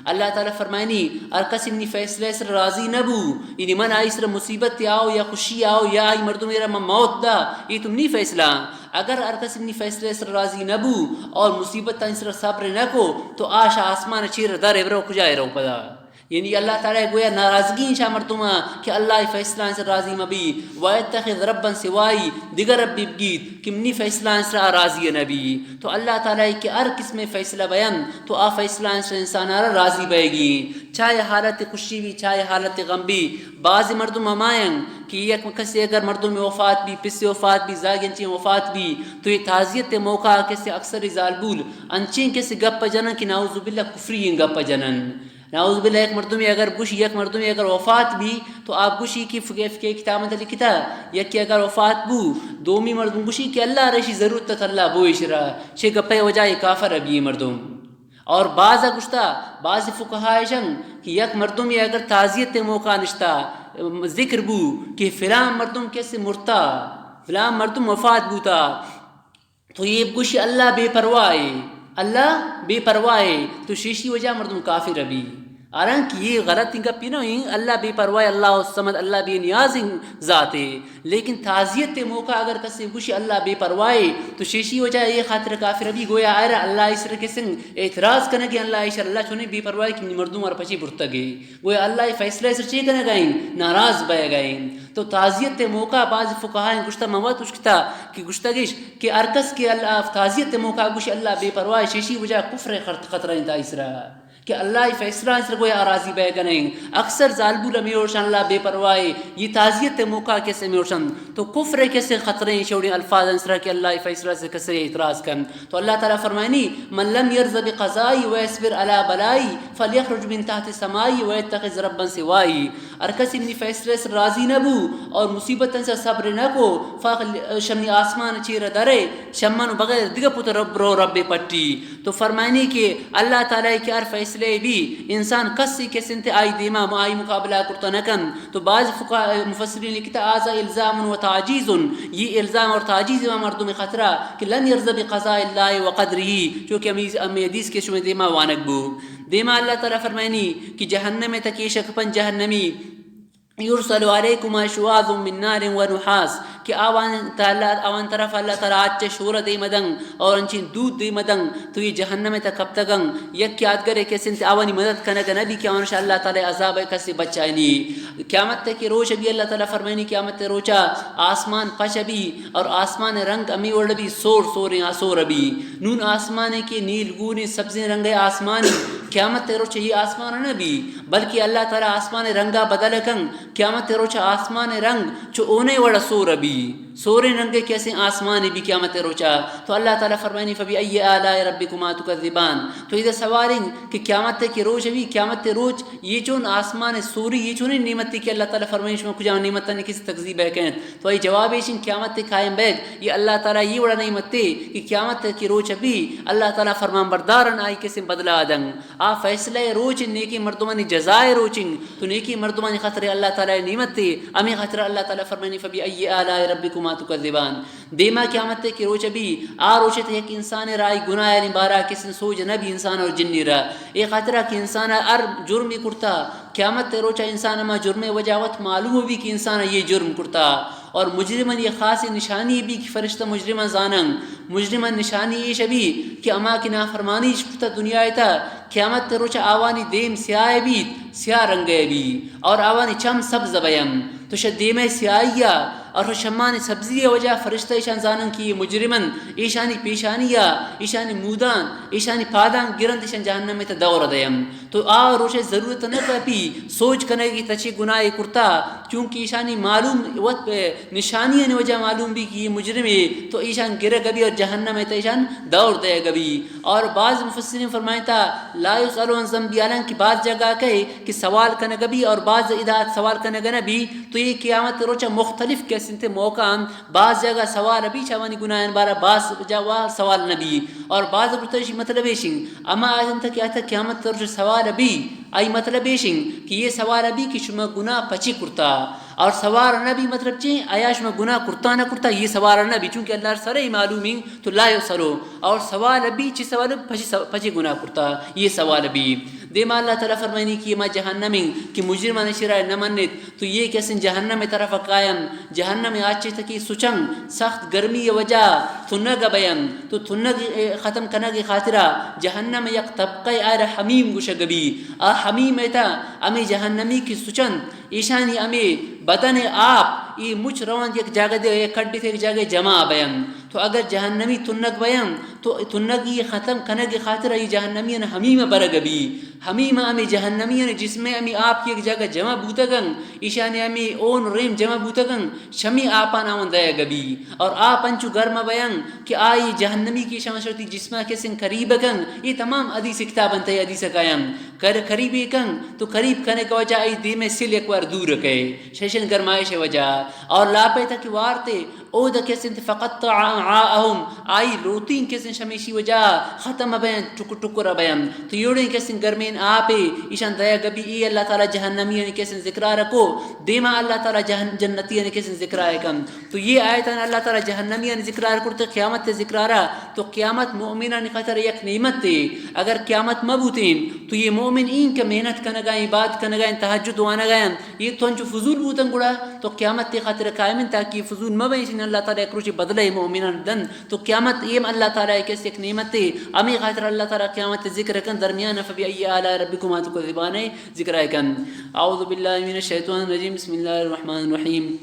اللہ تعالی فرمائنی، ہر کس منی فیصلہ سر راضی نہ بو، یعنی من آئی سر مصیبت آؤ یا خوشی آؤ یا آئی مردم را من موت دا، یہ تم نی فیصلہ۔ اگر ہر کس منی فیصلہ سر راضی نہ بو اور مصیبت آئی سر صبر نہ کو، تو آش آسمان چیر در برو کجا رو پدا۔ یعنی اللہ تعالی گویا ناراضگی انشا مردم کہ اللہ فیصلہ انسر راضی مبی، ويتخذ ربا سواي، دیگر ربی بگیت کہ منی فیصلہ انسر راضی نبی۔ تو اللہ تعالی کہ ہر قسم فیصلہ بیان، تو آ فیصلہ انسر انسان را راضی بئیگی۔ چاہے حالت خوشی بی، چاہے حالت غم بی۔ بعض مردم ہمائیں کہ یک کسی اگر مردم وفات بی، پس وفات بی، زاگنچی وفات بی، تو یہ تعزیت موقع کسی اکثر زالبول انچیں کسی گپ جنن کہ نعوذ باللہ کفری گپ جنن۔ نعوذ باللہ، یک مردمے اگر گوشی، یک مردمے اگر وفات بی، تو آپ گوشی کہ فقہ، فقہ کتاب میں لکھتا، یکی اگر وفات بو، دومی مردم گوشی کہ اللہ رشی ضرورت تھا، اللہ بوئے شرا، چھ گپے وجہ یہ کافر بی مردم۔ اور بعض گشتا، بعض فقہا ایشن کہ یک مردمے اگر تعزیت موقع نشتا، ذکر بو کہ فلاں مردم کسی مرتا، فلاں مردم وفات بوتا، تو یہ گوشی اللہ بے پرواہ ہے، اللہ بے پرواہ ہے، تو شیشی وجہ مردم کافر بی۔ حالانکہ یہ غلط گپی نہ ہیں، اللہ بے پرواہ، اللہ الصمد، اللہ بے نیاز ذات ہے۔ لیکن تعزیت موقع اگر کسی گوشی اللہ بے پرواہ ہے، تو شیشی وجہ یہ خاطر کافر بی، گویا آئرا اللہ اس رکسن اعتراض کنگی، اللہ ایشر اللہ چونے بے پرواہ ہے کہ مردم اور پچی برتگے۔ گویا اللہ ء فیصلہ ء سر چے کنگ ء انت؟ ناراض بئیگ ء انت۔ تو تعزیت ء موقع بعض فقہاء گشتہ، من وت اشکتا کہ گشتگش کہ ہر کس کہ اللہ تعزیت ء موقع گوشی اللہ بے پرواہ، شیشی وجہ کفر ء خط-، خطرہ انت آئی سرا، کہ اللہ ء فیصلہ ء سر گویا راضی بئیگ ء انت۔ اکثر زالبول ہمے وڑ شان اللہ بے پرواہ، یہ تعزیت ء موقع کسے ہمے وڑ شان، تو کفر ء کسے خطرہ انت شوڑیں الفاظ ء سرا کہ اللہ ء فیصلہ ء سر کسے اعتراض کن۔ تو اللہ تعالی فرمائنی، من لم يرض بقضائي ويصبر على بلائي فليخرج من تحت سمائي ويتخذ ربا سواي۔ ہر کسی منی فیصلہ سے راضی نہ بو اور مصیبتاں سے صبر نہ کو، فخ-، شمنی آسمان چیر درے، شمن بغیر دگہ پت رب رو رب پٹی۔ تو فرمائنی کہ اللہ تعالی کہ ہر فیصلے بی، انسان کسی کس انت آئی دیما آئی مقابلہ کرتا نہ کن۔ تو بعض فقہاء مفسرین لکھتا، هذا الزام و تعجیز، یہ الزام اور تعجیز ما مردم خطرہ کہ لم يرض بقضاء الله وقدره، چونکہ ہمیں، ہمیں حدیث کے شمع دیما وانگ بو۔ دیما اللہ تعالی فرمائنی کہ جہنم تکیشک پن جہنمی، يرسل عليكما شواظ من نار ونحاس، کہ آوان تعالی، آوان طرف اللہ تعالی آچ شور دیم دن اور انچین دود دیم دن، تو یہ جہنم تا کپتگن، یک یادگرے کس انت آوانی مدد کنگ نبی کہ آوانش اللہ تعالی عذاب کسی بچائنی۔ قیامت تے کہ روچ بی اللہ تعالی فرمائنی، قیامت تے روچا آسمان پچ بی اور آسمان رنگ امی وڑ بی، سور سوریں آ سور بی۔ نون آسمان کے نیل گونی سبزیں رنگ آسمانی قیامت ءِ روچ ءَ اے آسمان نہ بی، بلکہ اللہ تعالی آسمان ءِ رنگ ءَ بدل کن۔ قیامت ءِ روچ ءَ آسمان ءِ رنگ چو اونے وڑ ءَ سور بی، سوریں رنگ ءِ کسیں آسمانے بی قیامت ءِ روچ ءَ۔ تو اللہ تعالی فرمائنی، فبأي آلاء ربكما تكذبان۔ تو ادا سوال انت کہ قیامت ءِ کہ روچ بی، قیامت ءِ روچ اے چون آسمان ءِ سوری، اے چونیں نعمتے کہ اللہ تعالی فرمائنی، شما کجام نعمتانی کسے تکذیب ءَ کنت؟ تو آئی جواب ایش انت، قیامت ءِ قائم بیگ، اے اللہ تعالی اے وڑا نعمتے کہ قیامت ءِ کہ روچ بی، اللہ تعالی فرمان برداران آئی کسیں بدلہ دنت۔ آ فیصلہ ءِ روچ انت، نیکیں مردمانی جزا ءِ روچ انت، تو نیکیں مردمانی خاطر اللہ تعالی نعمتے، ہمے خاطر اللہ تعالی فرمائنی، فبأي آلاء ربكما تكذبان۔ دیما قیامت ءِ کہ روچ بی، آ روچ ءَ یک انسان ءَ را آئی گناہانی بارہ ءَ کسیں سوج نہ بی انسان اور جنی را۔ اے خاطر ءَ کہ انسان ءَ ہر جرمے کرتا، قیامت ءِ روچ ءَ انسان ءَ ہما جرم ءِ وجہ وت معلوم بی کہ انسان ءَ اے جرم کرتا۔ اور مجرمانی یک خاصیں نشانی بی کہ فرشتہ مجرماں زانن۔ مجرمانی نشانی ایش بی کہ ہما کہ نافرمانی اش کرتا دنیا ءِ تہا، قیامت ءِ روچ ءَ آوانی دیم سیاہ بیت، سیاہ رنگ ءَ بی، اور آوانی چم سبز بیم۔ تو شہ دیم ءِ سیاہی ءَ اور شہ چمانی سبزی ءِ وجہ فرشتہ ایشان زانن کہ اے مجرم انت، ایشانی پیشانی ءَ، ایشانی مودان، ایشانی پادان گرنت، ایشان جہنم ءِ تہا دور دیم۔ تو آ روچ ءَ ضرورت نہ کپی سوج کنگ کہ تچے گناہے کرتا، چونکہ ایشانی معلوم وت نشانیانی وجہ معلوم بی کہ اے مجرمے، تو ایشان گرگ بی اور جہنم ءِ تہا ایشان دور دیگ بی۔ اور بعض مفسرین فرمائنتا، لا يسأل عن ذنبه، حالانکہ بعض جگہ کئے کہ سوال کنگ بی اور بعض ادا سوال کنگ نہ بی، تو اے قیامت ءِ روچ ءَ مختلف قسم تے موقع انت۔ بعض جگہ سوال بی چہ آوانی گناہانی بارہ، بعض جگہ سوال نہ بی۔ اور بعض گوشتا ایشی مطلب ایش انت، ہما آیت انت کہ آیت قیامت ءِ روچ سوال بی، آئی مطلب ایش انت کہ اے سوال بی کہ شما گناہ پچی کرتا، اور سوال نہ بی مطلب چی؟ آیا شما گناہ کرتا نہ کرتا؟ اے سوال نہ بی، چونکہ اللہ ءَ سرے معلوم انت، تو لا يسأل۔ اور سوال بی چی سوال؟ پچی سو-، پچی گناہ کرتا، اے سوال بی۔ دیما اللہ تعالی فرمائنی کہ ہما جہنم انت کہ مجرمان شرا نہ منت، تو اے کسیں جہنم ءِ طرف ءَ کاین، جہنم ءِ آچے تکی سچن، سخت گرمی ءِ وجہ تنگ بین، تو تنگ ءِ ختم کنگ ءِ خاطرا جہنم ءِ یک طبقہ ءَ آئرا حمیم گوشگ بی۔ آ حمیم ءِ تہا ہمے جہنمی کہ سچن، ایشانی ہمے بدن ءِ آپ، اے مچ روان یک جاگہ دے، یک کڈ ءِ یک جاگہ جمع بین۔ تو اگر جہنمی تنگ بین، تو تنگی ختم کنگ ءِ خاطر اے جہنمیان حمیم برگ بی۔ حمیم ہمے جہنمیان جسم ءِ ہمے آپ کہ یک جاگہ جمع بوتگن، ایشانی ہمے اون ریم جمع بوتگن، شمی آپان آوان دئیگ بی۔ اور آپ انچو گرم بین کہ آئی جہنمی کہ شما شوتی جسم ءَ کسن قریب کن، اے تمام حدیث کتاب انت، اے حدیث کاین۔ کر قریب کن تو قریب کنگ ءِ وجہ اے دیم ءِ سل یک وار دور کئے، شیشن گرمائش ءِ وجہ۔ اور لاپے تک وارتے، اود کسنت فقطع امعاءهم، آئی لوتین کسن شمیشی وجہ ختم بین، ٹکر ٹکر بین۔ تو یوڑیں کسن گرمین آپے ایشان دئیگ بی۔ اے اللہ تعالی جہنمیانی کسن ذکرا رکو، دیما اللہ تعالی جہن-، جنتیانی کسن ذکرا کن۔ تو اے آیتان اللہ تعالی جہنمیانی ذکرا کرتے، قیامت ذکرا را۔ تو قیامت مؤمنانی خاطر یک نعمت ہے۔ اگر قیامت مہ بوتین تو اے مؤمن این کہ محنت کنگائیں، عبادت کنگائیں، تہجد وانگائیں، اے تو انچو فضول بوتن گڑا تو قیامت ءِ خاطر قائم انت، تاکہ اے فضول مہ بئیں، اللہ تعالی یک روچے بدلہ اے مؤمنان دنت۔ تو قیامت اے ہم اللہ تعالی ءِ کس یک نعمت ہے، ہمے خاطر اللہ تعالی قیامت ءِ ذکر کن درمیان، فبأي آلاء ربكما تكذبان ءِ ذکر ءَ کن۔ اعوذ باللہ من الشیطان الرجیم، بسم اللہ الرحمن الرحیم۔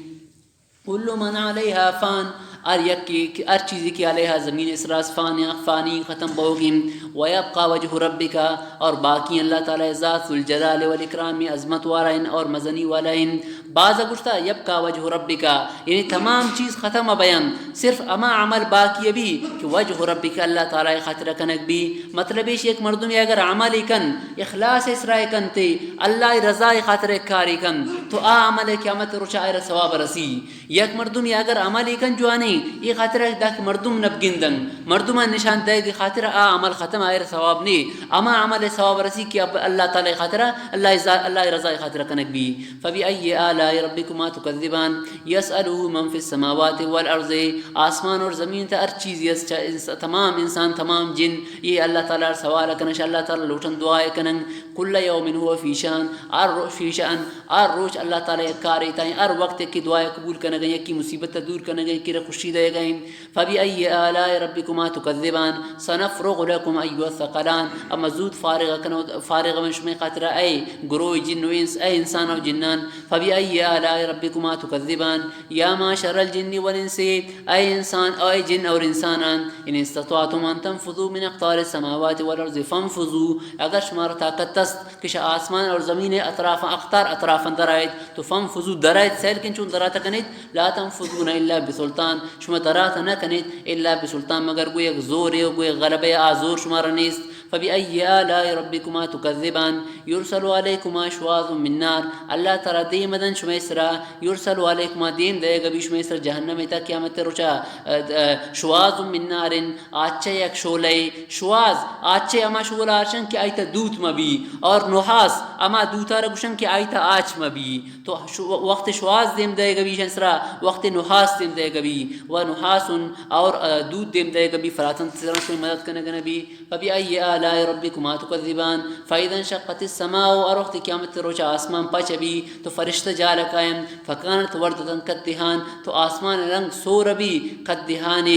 كل من عليها فان، ہر یکے کہ، ہر چیزے کہ علیها زمین ءِ سرا است، فان، فانی، ختم بوگیں۔ ويبقى وجه ربك، اور باقی اللہ تعالی ذات ذوالجلال والاکرام، عظمت والا ہیں اور مزنی والا ہیں۔ بعض گوشتا يبقى وجه ربك، یعنی تمام چیز ختم بین، صرف ہما عمل باقی بی کہ وجه ربك، اللہ تعالی خاطر کنگ بی۔ مطلب ایش، یک مردم اگر عمل کن، اخلاص ءِ سرا کن تے، اللہ رضا خاطر کاری کن، تو آ عمل قیامت روچا آئرا ثواب رسی۔ یک مردمے اگر عملے کن جوانیں، اے خاطر ءَ داں کہ مردم نہ بگندن، مردماں نشان دئیگ ءِ خاطر ءَ آ عمل ختم، آئرا ثواب نے، ہما عمل ءِ ثواب رسی کہ اب-، اللہ تعالی ءِ خاطر ءَ، اللہ ءِ ذا-، اللہ ءِ رضا ءِ خاطر ءَ کنگ بی۔ فبأي آلاء ربكما تكذبان يسأله من في السماوات والأرض، آسمان اور زمین تہا ہر چیز است، چا انس-، تمام انسان، تمام جن، اے اللہ تعالی ءَ سوال کنش، اللہ تعالی لوٹن، دعا کنن۔ کل یوم هو فی شأن، ہر روچ فی شأن، ہر روچ اللہ تعالی یک کارے تائیں، ہر وقت یکی دعائے قبول کنگیں، یکی مصیبت دور کنگیں، یکی را خوشی دئیگیں۔ فبأي آلاء ربكما تكذبان؟ سنفرغ لكم أيها الثقلان۔ اما زود فارغ کنو، فارغ من شمئے خاطرا اے گروہ جن و انس، اے انسان و جنان۔ فبأي آلاء ربكما تكذبان؟ يا معشر الجن والإنس، اے انسان، اے جن اور انسانان، إن استطعتم أن تنفذوا من أقطار السماوات والأرض فانفذوا، اگر شمارا طاقت است کہ شہ آسمان اور زمین اطراف، اقطار اطراف درائیت، تو فانفذوا، درائیت، سیل کن چون دراتا کنیت، لا تنفذون إلا بسلطان، شما دراتا نہ کنیت الا بسلطان، مگر گو یک زورے و گو یک غلبے، آ زور شمارا نیست۔ فبأي آلاء ربكما تكذبان؟ يرسل عليكما شواظ من نار، اللہ تعالی دیم دن شمئے سرا، يرسل عليكما، دیم دئیگا بی شمئے سرا جہنم تا قیامت روچا، ا، ا، شواظ من نار، آچے یک شولے، شواظ، آچے ہما شولا ارشن کہ آئی تا دوت مبی، اور نحاس، ہما دوتا را گوشن کہ آئی تا آچ مبی۔ تو شو-، وقت شواظ دیم دئیگا بی شمئے سرا، وقت نحاس دیم دئیگا بی، و نحاس اور، ا، دوت دیم دئیگا بی، فراتن سرا شمئے مدد کنگا نبی۔ فبأي آلاء ربكما تكذبان؟ فإذا انشقت السماء، ہر وقت قیامت روچا آسمان پچ بی، تو فرشتہ جال کائیں، فكانت وردة كالدهان، تو آسمان رنگ سور بی، كالدهان،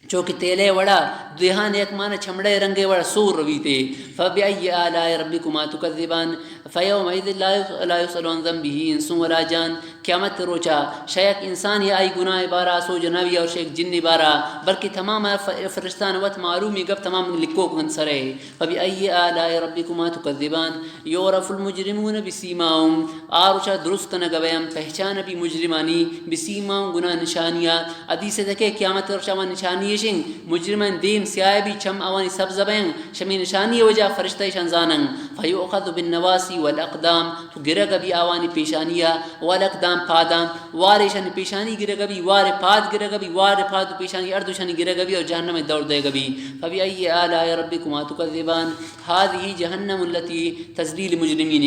چو کہ تیلے وڑا، دہان یک معنی چمڑے رنگے وڑا سور رویتے۔ فبأي آلاء ربكما تكذبان؟ فيومئذ لا يس-، لا يسأل عن ذنبه إنس ولا جان۔ قیامت روچا شہ یک انسان یا آئی گناہ بارا سوج نہ بی اور شہ یک جن بارا، بلکہ تمام ف-، فرشتان وت معلومی گپ تمام لکھوک انت سرے۔ فبأي آلاء ربكما تكذبان؟ يعرف المجرمون بسيماهم، آ روچا درست کنگا بیم، پہچان بی مجرمانی، بسيماهم، گناہ نشانیا۔ حدیث دکے قیامت روچا آوانی نشانی اشن، مجرمان دیم سیاہ بی، چم آوانی سبز بین، شمی نشانی وجہ فرشتہ اشان زانن۔ فيؤخذ بالنواصي والأقدام، تو گرگا بی آوانی پیشانیا، والاقدام، پاداں، وار ایشانی پیشانی گرگا بی، وار پاد گرگا بی، وار پاد و پیشانی ہر دوشانی گرگا بی اور جہنم دور دئیگا بی۔ فبأي آلاء ربكما تكذبان؟ هذه جهنم التي تزري المجرمين،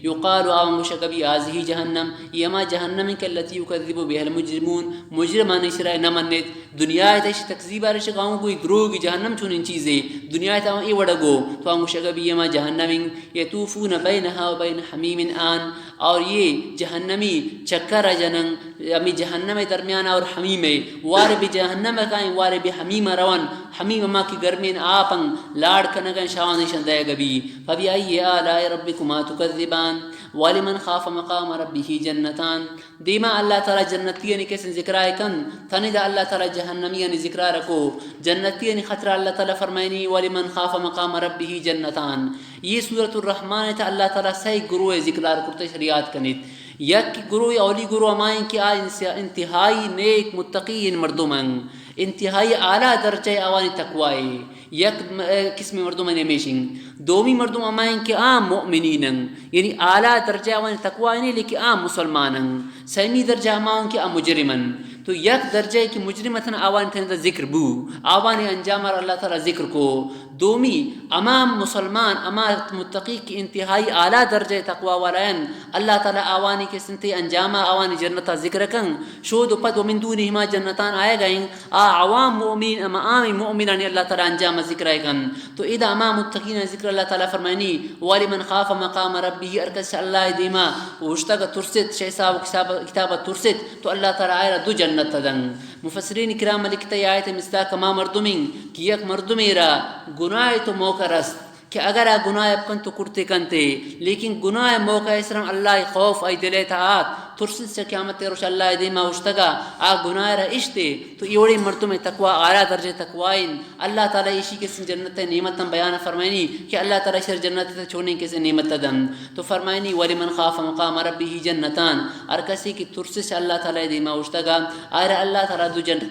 يقال، آوان گوشگا بی، هذه جهنم، یہ ہما جہنم کہ التي يكذب بها المجرمون، مجرمان اشرا نہ منت۔ دنیا ء تہ ایشی تکذیب ء رشک آؤں گوئی دروگی جہنم چونیں چیزے، دنیا ء تہ آؤں اے وڑ گو، تو آؤں گوشگ بی اے ما جہنم، یطوفون بینها و بین حمیم آن، اور یہ جہنمی چکر ء جنن، ہمیں جہنم ء درمیان اور حمیم ء، وار بی جہنم ء کائیں، وار بی حمیم ء رون، حمیم ما کی گرمین آپن لاڑ کنگن شاوان ایشان دئیگ بی۔ فبأي آلاء ربكما تكذبان؟ ولمن خاف مقام ربه جنتان؟ دیما اللہ تعالی جنتیانی کسیں ذکرائے کن، تنیدا اللہ تعالی جہنمیانی ذکرا رکو۔ جنتیانی خطرہ اللہ تعالی فرمائنی، ولمن خاف مقام ربه جنتان۔ یہ سورۃ الرحمن تہ اللہ تعالی سئے گروہ ذکرار کرتے شریعت کنیت۔ یک گروہ، اولی گروہ ہمائیں کہ آ انس-، انتہائی نیک متقین مردم ہیں، انتہائی اعلیٰ درجہ آوانی تقوی۔ یک م-، اے قسم مردم ہمیش انت۔ دومی مردم ہما انت کہ آ مؤمنین انت، یعنی اعلیٰ درجہ آوانی تقوی نہیں، لیکن آ مسلمان انت۔ سیمی درجہ ہما انت کہ آ مجرم انت۔ تو یک درجہ کہ مجرم اتن آوانی تنیدا ذکر بو، آوانی انجام را اللہ تعالی ذکر کو۔ دومی، ہما مسلمان، ہما متقی کہ انتہائی اعلیٰ درجہ تقوی والا انت، اللہ تعالی آوانی کسنتے انجام آوانی جنتا ذکر کن۔ شود و پد ومن دونہما جنتان آیگا انت۔ آ عوام مؤمنین، اما عام مؤمنانی اللہ تعالی انجام ذکر ء کن۔ تو ادا اما متقین ذکر اللہ تعالی فرمائنی، ولمن خاف مقام ربه، ہر کس اللہ دیما اوشتگ ترست، شہ حساب و کتاب، کتاب ترست، تو اللہ تعالی آئرا دو جنت دن۔ مفسرین کرام لکھتا یہ آیت مصداق ہما مردمین کہ یک مردمے را گناہ تو موقع رست، کہ اگر آ گناہ ء بکن تو کرتے کنتے، لیکن گناہ ء موقع ء سرم اللہ ء خوف آئی دل ء تہ آت، ترسیت چہ قیامت ء روچ اللہ ء دیما اوشتگا آ گناہ ء را اشتے، تو اے وڑیں مردم ء تقوی اعلیٰ درجہ تقوی انت۔ اللہ تعالی ایشی کسیں جنت ء نعمتاں بیان فرمائنی کہ اللہ تعالی شر جنت ء تہ چونیں کسیں نعمت دنت۔ تو فرمائنی، ولمن خاف مقام ربه جنتان، ہر کسی کہ ترسیت چہ اللہ تعالی ء دیما اوشتگا، آئرا اللہ تعالی دو جنت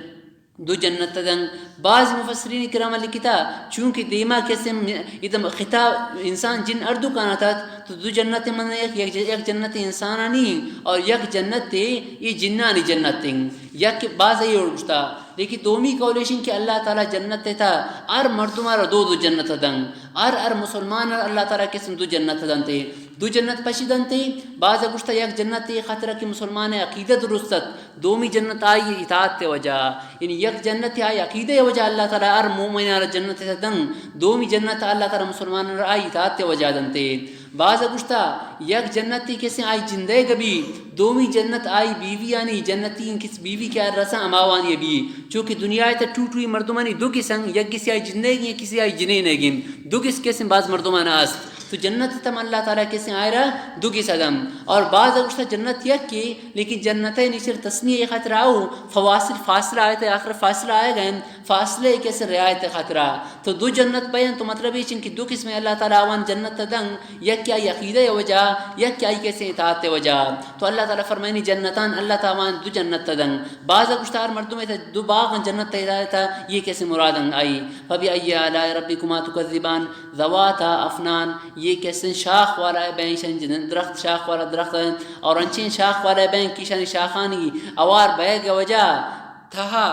دو جنت دن۔ بعض مفسرین کرام لکھتا، چونکہ دیما کسے م-، ادم خطاب انسان جن اردو کانت ات، تو دو جنت من یک، یک ج-، یک جنت انسانانی اور یک جنت یہ جنانی جنت ہیں۔ یک بعض یہ اور گشتا، لیکن دومی قول ایشن کہ اللہ تعالی جنت تا ہر مردم را دو دو جنت دن، ہر، ہر مسلمان را اللہ تعالی قسم دو جنت دنتے۔ دو جنت پشی دنتے، بعض گوشتا یک جنت ای خاطر کہ مسلمان عقیدہ درست ات، دومی جنت آئی اطاعت وجہ۔ یعنی یک جنت آئی عقیدہ وجہ اللہ تعالی ہر مومن را جنت دن، دومی جنت اللہ تعالی مسلمان را آئی اطاعت وجہ دنتے۔ بعض گوشتا یک جنت کسے آئی جندے گبی، دومی جنت آئی بیوی یعنی جنتی کس بیوی کہ رسا اماوانی بی، چونکہ دنیا تا ٹوٹوی مردمانی دو قسم، یک کسی آئی جندے گی، یک کسی آئی جنینے گی، دو قسم کسے بعض مردمان است۔ تو جنت تم اللہ تعالی کسے آئرا دو قسم دم۔ اور بعض گوشتا جنت یک کی، لیکن جنت نیچر تسمیہ خاطر آؤ، فواصل فاصلہ آئے تے آخر فاصلہ آئے گئے، فاصلے کسے رعایت خاطرہ۔ تو دو جنت بیان تو مطلب یہ چن کہ دو قسم اللہ تعالی آوان جنت دن، یک کیا عقیدہ وجہ، یک کیا کسے اطاعت وجہ۔ تو اللہ تعالی فرمائنی جنتان اللہ تعالی آوان دو جنت دن۔ بعض گوشتا ہر مردم تا دو باغ جنت تا یہ کسے مرادن آئی۔ فبأي آلاء ربكما تكذبان ذواتا أفنان، یہ کسے شاخ والا بین شن جن درخت، شاخ والا درخت ہیں، اور انچین شاخ والا بین کی شن شاخانی اوار بیگ وجہ تہا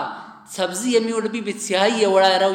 سبزی ہمی وڑ بی، بے سیاہی وڑا رو،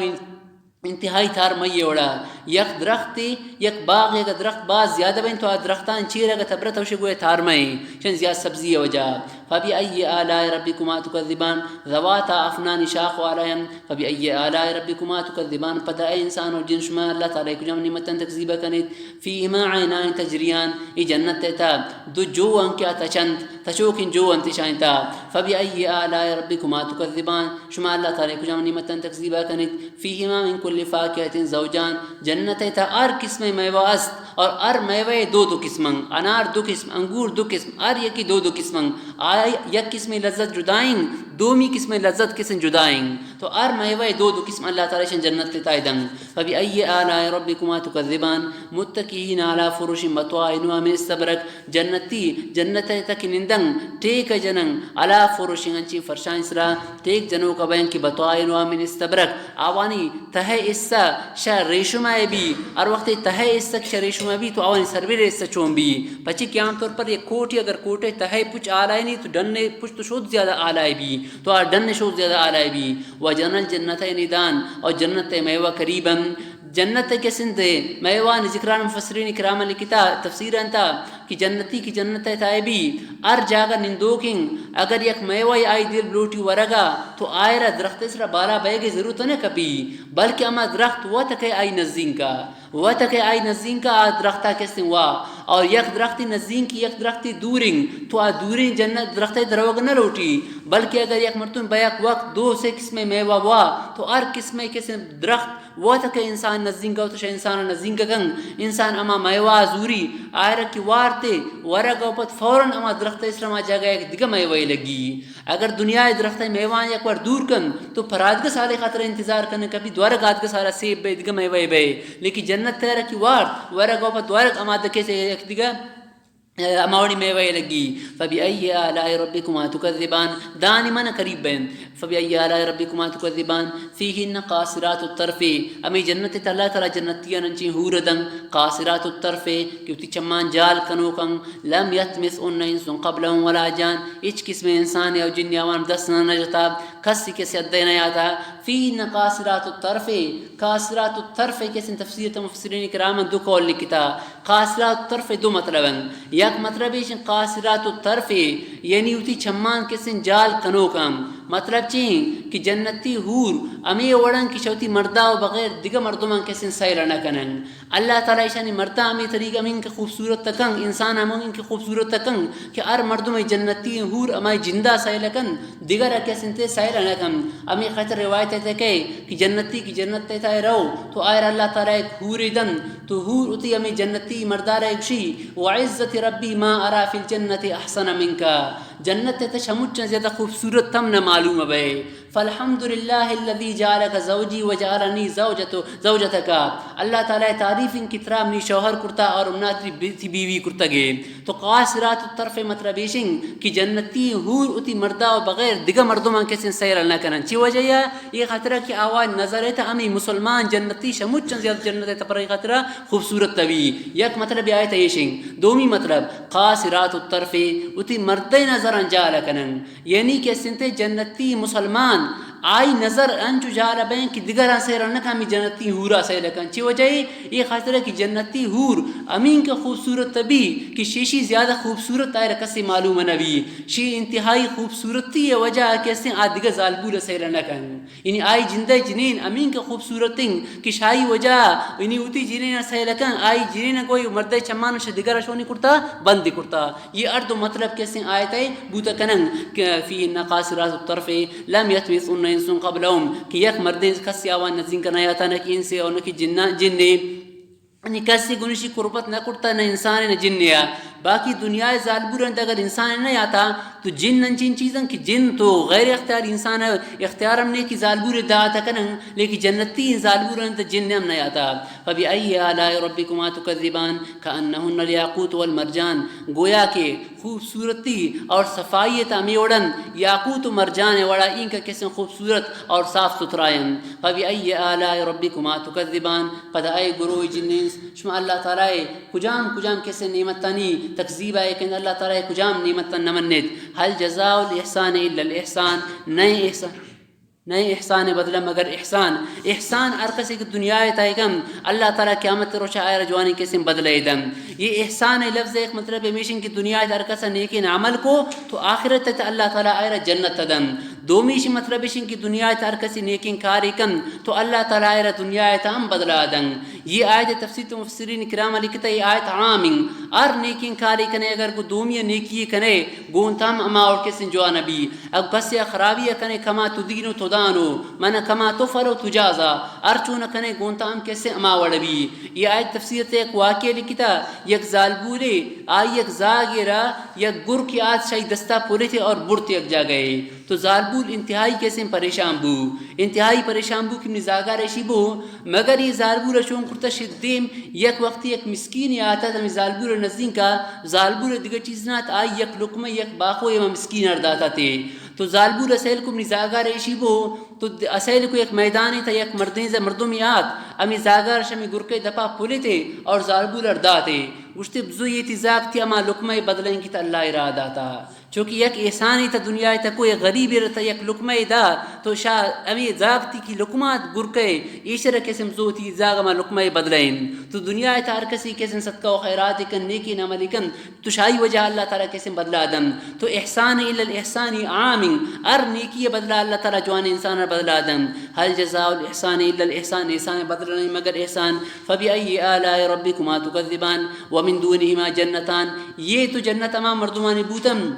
انتہائی تارمئی وڑا۔ یک درخت، یک باغ، یک درخت باز زیادہ بین تو آ درختان چیر اگر تبرت ہوشے گوئے تارمئی شن زیاد سبزی وجہ۔ فبأي آلاء ربكما تكذبان ذواتا أفنان، شاخ والا ہیں۔ فبأي آلاء ربكما تكذبان، پدا اے انسان اور جن شما اللہ تعالی کجام نعمتان تکذیب کنیت؟ فيهما عينان تجريان، ای جنت تا دو جو انکیا تچنت، تچوکن جو انت شاین تا۔ فبأي آلاء ربكما تكذبان، شما اللہ تعالی کجام نعمتان تکذیب کنیت؟ فيهما من كل فاكهة زوجان، جنت تا ہر قسم میوہ است، اور ہر میوہ دو دو قسمن، انار دو قسم، انگور دو قسم، ہر یکی دو دو قسمن۔ آ یک قسم لذت جدائیں، دومی قسم لذت کسن جدائیں۔ تو ہر میوہ دو دو قسم اللہ تعالی شن جنت تا دن۔ فبأي آلاء ربكما تكذبان متكئين على فرش بطائنها من استبرق، جنتی جنت تک نندن ٹیک جنن، على فرش انچی فرشان سرا ٹیک جنوک بین کہ بطائنها من استبرق، آوانی تہہ حصہ شہ ریشم ء بی، ہر وقت تہہ حصہ شہ ریشم ء بی تو آوانی سربر حصہ چون بی؟ پچی کہ عام طور پر یک کوٹی اگر کوٹے تہہ پچ آلائنی تو ڈن پچ تو شود زیادہ آلائے بی، تو آ ڈن شود زیادہ آلائے بی۔ وجنى الجنتين دان، اور جنت میوہ قریبن۔ جنت کے سند میوان ذکران مفسرین کرام لکھتا تفسیر انتا کہ جنتی کی جنت تائبی ہر جاگہ نندوکیں، اگر یک میوہ آئی دل بلوٹی ورگا تو آئرا درخت سرا بالا بیگے ضرورت نہ کپی، بلکہ ہما درخت وت کہ آئی نزینکا، وت کہ آئی نزینکا آ درختا کسیں وا، اور یک درختی نزینکی یک درختی دوریں تو آ دوریں جنت درخت دروگ نہ لوٹی، بلکہ اگر یک مردم بیک وقت دو سے قسم میوہ وا تو ہر قسم کسیں درخت وت کہ انسان نزینک ء تو شہ انسان نزینک کن، انسان ہما میوہ زوری، آئرا کہ وارتے، ورگ ء پد فوراً ہما درخت اسلام جاگہ یک دگہ میوہ لگی۔ اگر دنیا درخت میوان یک بار دور کن تو پرادگہ سال خاطر انتظار کن کبھی دورگ آدگہ سال سیب بے دگہ میوہ بے، لیکن جنت تیرا کہ وارت ورگ ء پد ورگ ہما دکے سے یک دگہ ہماوڑی میوہ لگی۔ فبأي آلاء ربكما تكذبان، دانی من قریب بین۔ فبأي آلاء ربكما تكذبان فيهن قاصرات الطرف، ہمیں جنت تہ اللہ تعالی جنتیان انچیں حور دن قاصرات الطرف کہ وتی چمان جال کنوکن، لم يطمثهن انس قبلهم ولا جان، ہچ قسم انسان یا جن آوان دست نہ نجتا، کسی کسی ادے نہ یاتا۔ فيهن قاصرات الطرف، قاصرات الطرف کسیں تفسیر تا مفسرین کرام دو قول لکھتا۔ قاصرات الطرف دو مطلب ہیں۔ یک مطلب ایش قاصرات الطرف، یعنی وتی چمان کسیں جال کنوکاں۔ مطلب چی کہ جنتی حور ہمے وڑاں کہ شہ وتی مردا و بغیر دگہ مردماں کسیں سیل نہ کنن۔ اللہ تعالی ایشانی مردا ہمے طریقہ ہمیں کہ خوبصورت تکن، انسان ہمیں کہ خوبصورت تکن کہ ہر مردم جنتی حور ہمائی جندا سیل کن۔ دگہ را کس انت سیل نہ کن۔ ہمے خاطر روایت ء تہ کہ کہ جنتی کہ جنت ء تہ رو تو آئر اللہ تعالی ایک حورے دن، تو حور اتی ہمے جنتی مردار ء گشی، وعزت ربی ما ارا فی الجنت احسن منک، جنت ء تہ شمچن زیادہ خوبصورت تم نہ معلوم بئے۔ فالحمد للہ الذی جعلک زوجی وجعلنی زوجت زوجتک، اللہ تعالی تعریف ان کہ ترا منی شوہر کرتا اور منا تری بی-، تئی بیوی کرتگے۔ تو قاصرات الطرف مطلب ایشنگ کہ جنتی حور اتی مردا و بغیر دگہ مردمان کسیں سیل نہ کنن۔ چی وجہ یا؟ یہ خاطرہ کہ آواز نظر ہے تا ہمیں مسلمان جنتی شموچن زیادہ جنت ہے تا پر یہ خاطرہ خوبصورت تبی۔ یک مطلب یہ آیت ایشنگ۔ دومی مطلب قاصرات الطرف اتی مردے نظران جال کنن۔ یعنی کہ سنتے جنتی مسلمان آئی نظر انچو جہل بین کہ دگراں سیل نہ کن، ہمے جنتی حورا سیل کن۔ چی وجہ اے؟ اے خاطر کہ جنتی حور ہمینکہ خوبصورت بی کہ شیشی زیادہ خوبصورت آئرا کسے معلوم نہ بی۔ شی انتہائی خوبصورتی وجہ کہ استیں آ دگہ زالبول سیل نہ کن۔ یعنی آئی جندئے جنین ہمینکہ خوبصورت انت کہ شاہی وجہ، یعنی وتی جنین سیل کن، آئی جنین گوئی مردئے چمان شہ دگرا شونی کرتا، بندی کرتا۔ یہ ہر دو مطلب کہ استیں آیت ء بوت کنن کہ فیہن قاصرات الطرف لم یطمثہن انس قبلہم، کہ یک مردین کسی آوان نزینک نہ یاتا، نہ کہ انسے اور نہ کہ جنہ، جنے۔ یعنی کسی گنشی قربت نہ کرتا، نہ انسان نہ جنے آ۔ باقی دنیا زالبورن اگر انسان نہ یاتا، تو جن انچین چیزن کہ جن تو غیر اختیار انسان اختیار ہم نے کہ زالبور داتا کنن، لیکن جنتی زالبورن تو جن ہم نہ یاتا۔ فبأي آلاء ربكما تكذبان؟ كأنهن الياقوت والمرجان، گویا کہ خوبصورتی اور صفائی تا ہمے وڑن یاقوت و مرجان وڑا، اینکہ کسیں خوبصورت اور صاف ستھرائیں۔ فبأي آلاء ربكما تكذبان؟ پدا اے گروہ جن انس، شما اللہ تعالی کجام کجام کسیں نعمتانی تکذیب آئے کن؟ اللہ تعالی کجام نعمتان نہ منیت؟ هل جزاء الإحسان إلا الإحسان؟ نئے احسان نئے احسان بدلہ مگر احسان۔ احسان ہر کسی کہ دنیا ء تہا کن، اللہ تعالی قیامت روچ آئرا جوانیں کسیں بدلہ دن۔ یہ احسان لفظ ایک مطلب ہمیشن کہ دنیا ء ہر کس نیکین عمل کو تو آخرت ء اللہ تعالی آئرا جنت دن۔ دومیش مطلب ایشن کہ دنیا ء ہر کسی نیکین کاری کن تو اللہ تعالی آئرا دنیا ء ہم بدلہ دن۔ یہ آیت تفسیر تو مفسرین کرام لکھتا، یہ آیت عام ہیں۔ ہر نیکین کاری کنے اگر کو دومی نیکی کنے گون تام اما اور کسیں جوان بی۔ اگہ کسے ء خرابی ء کنے، کما تدین و تدان و من کما تفعل و تجازی، ہر چون ء کنے گون تہ ہم کسے ہما وڑ بی۔ یہ آیت تفسیر تے یک واقعہ لکھتا، یک زالبولے آئی یک زاگے را یک گرکے آت شاہی دستا پلتے اور برت یک جاگہے۔ تو زالبول انتہائی کسیں پریشان بو، انتہائی پریشان بو کہ منی زاگار ایشی بو، مگر یہ زالبول چون کرتا شدیم یک وقتی یک مسکین آتا ہمیں زالبول نزدیکا، زالبول دگہ چیز نات، آئی یک لقمہ یک باخو ہما مسکین ار داتا تے۔ تو زالبول اسیل کو منی زاگار ایشی بو، تو د-، اسیل کو یک میدانی تا یک مردین ز-، مردمی آت، ہمیں زاگار شمی گرکے دپا پلتے اور زالبول ار داتے۔ گوشتے بزو یہ تی زاگ تی ہما لقمہ بدلیں کی تا اللہ را داتا۔ چونکہ یک احسانی تا دنیا تا کو یک غریب را تا یک لقمہ دا، تو شاہ ہمیں زاگ تی کی لقمہ گرکے ایشر کسم زو تی زاگ ہما لقمہ بدلیں۔ تو دنیا تا ہر کسی کسم صدقہ و خیرات کن، نیکی عمل کن، تو شاہی وجہ اللہ تعالی کسیں بدلہ دن۔ تو احسان الا الاحسان عام، ہر نیکی بدلہ اللہ تعالی جوان انسان بدلہ دن۔ هل جزاء الاحسان الا الاحسان؟ احسان بدلہ نہیں مگر احسان۔ فبأي آلاء ربكما تكذبان؟ ومن دونهما جنتان؟ یہ تو جنت ہما مردمانی بوتن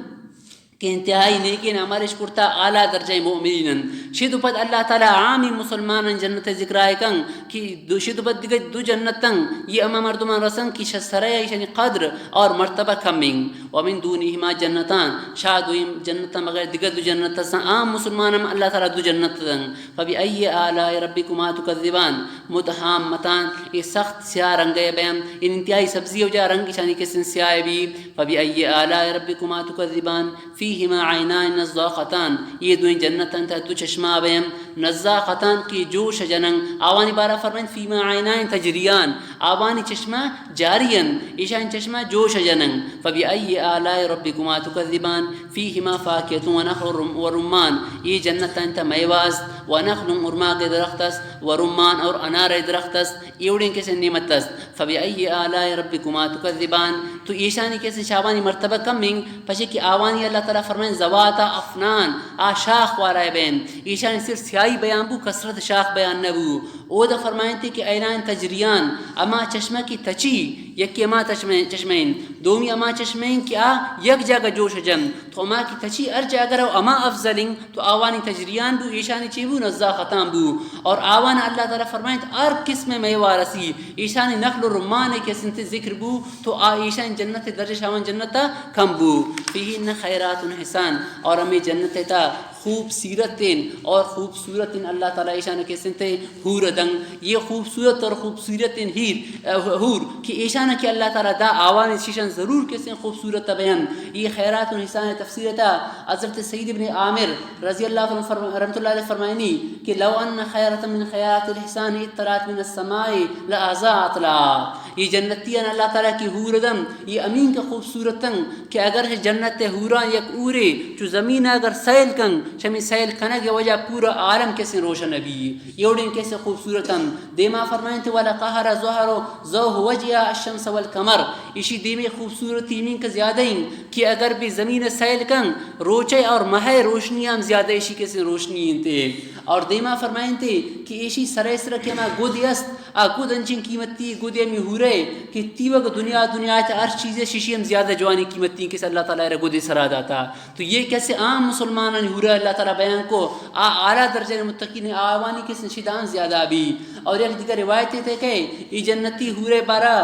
کہ انتہائی نیکین عملش کرتا، اعلیٰ درجہ مؤمنین انت۔ شد و پد اللہ تعالی عامی مسلمانان جنت ذکر آئے کن کہ دو، شد و پد دگہ دو جنتن یہ اما مردمان رسن کہ شہ سرے ایشانی قدر اور مرتبہ کمیں۔ ومن دونهما جنتان، شاہ دوئیں جنتان بغیر دگہ دو جنت ہستن، عام مسلمان ہم اللہ تعالی دو جنت دن۔ فبأي آلاء ربكما تكذبان؟ مدهامتان، یہ سخت سیاہ رنگے بیان، ان انتہائی سبزی وجہ رنگ شانی کسن سیاہ بی۔ فبأي آلاء ربكما تكذبان؟ فيهما عينان نضاختان، یہ دوئیں جنتان تا دو چشمہ بین، نضاختان کہ جوش جنن، آوانی بارہ فرمائن، فيهما عينان تجريان، آوانی چشمہ جاری ان، ایشان چشمہ جوش جنن۔ فبأي آلاء ربكما تكذبان؟ فيهما فاكهة ونخل ورم-، ورمان، یہ جنتان تا میوہ است، ونخل، ارماگ درخت است، ورمان، اور انار درخت است، ایوڑیں کسے نعمت است۔ فبأي آلاء ربكما تكذبان؟ تو ایشانی کسے شاہوانی مرتبہ کم انت، پشے کہ آوانی اللہ تعالی فرمائیں ذواتا افنان، آ شاخ والا بین، ایشانی صرف سیاہی بیان بو، کثرت شاخ بیان نہ بو۔ اودا فرمائنتے کہ عينان تجريان، اما چشمہ کی تچی، یکی اما چشمہ، چشمہ انت، دومی اما چشمہ انت کہ آ یک جاگہ جوش جن، تو اما کی تچی ہر جاگہ رو اما افضل انت۔ تو آوانی تجریان بو، ایشانی چی بو؟ نزاختان بو۔ اور آوان اللہ تعالی فرمائنت، ہر قسم میوہ رسی، ایشانی نخل و رمان کہ سنت ذکر بو، تو آ ایشان جنت درجہ شاوان جنت کم بو۔ فیہن خیرات حسان، اور ہمیں جنت تا خوبصورتیں اور خوبصورتیں اللہ تعالی ایشان کہ سنت حور دنگ۔ یہ خوبصورت اور خوبصورتیں ہیر، حور کہ ایشان کہ اللہ تعالی دا آوان شیشان ضرور کہ سن خوبصورت بیان۔ یہ خیرات حسان تفسیر تا حضرت سعید ابن عامر رضی اللہ عنہ فرم-، رحمۃ اللہ علیہ فرمائنی کہ لو ان خیرۃ من خیرات الاحسان اطلعت من السماء لاضاءت لها۔ اے جنتیان اللہ تعالیٰ کہ حور دن، اے امین کہ خوبصورتن کہ اگر جنت حوران یک حورے چو زمین اگر سیل کن، شمی سیل کنگ وجہ پورا عالم کسیں روشن بی۔ اے وڑیں کسیں خوبصورتن۔ دیما فرمائنت: "ولقهر زهر زوه وجهها الشمس والقمر"، ایشی دیمی خوبصورتی امین کہ زیادہ ہیں کہ اگر بھی زمین سیل کن، روچے اور مہے روشنی ہم زیادہ ایشی کسیں روشنی انتے۔ اور دیما فرمائنتے کہ ایشی سرے سر کہ ہما گدے است، آ گد انچیں قیمتی گدے ہمیں حورے کہ تیوگ دنیا، دنیا تا ہر چیزے شیشی ہم زیادہ جوانی قیمتی کس اللہ تعالیٰ را گدے سرا داتا۔ تو یہ کسے عام مسلمانانی حورا اللہ تعالیٰ بیان کو، آ اعلیٰ درجہ متقین آوانی کس نشیدان زیادہ بھی۔ اور یک دیگر روایت تے کہ اے جنتی حورے بارا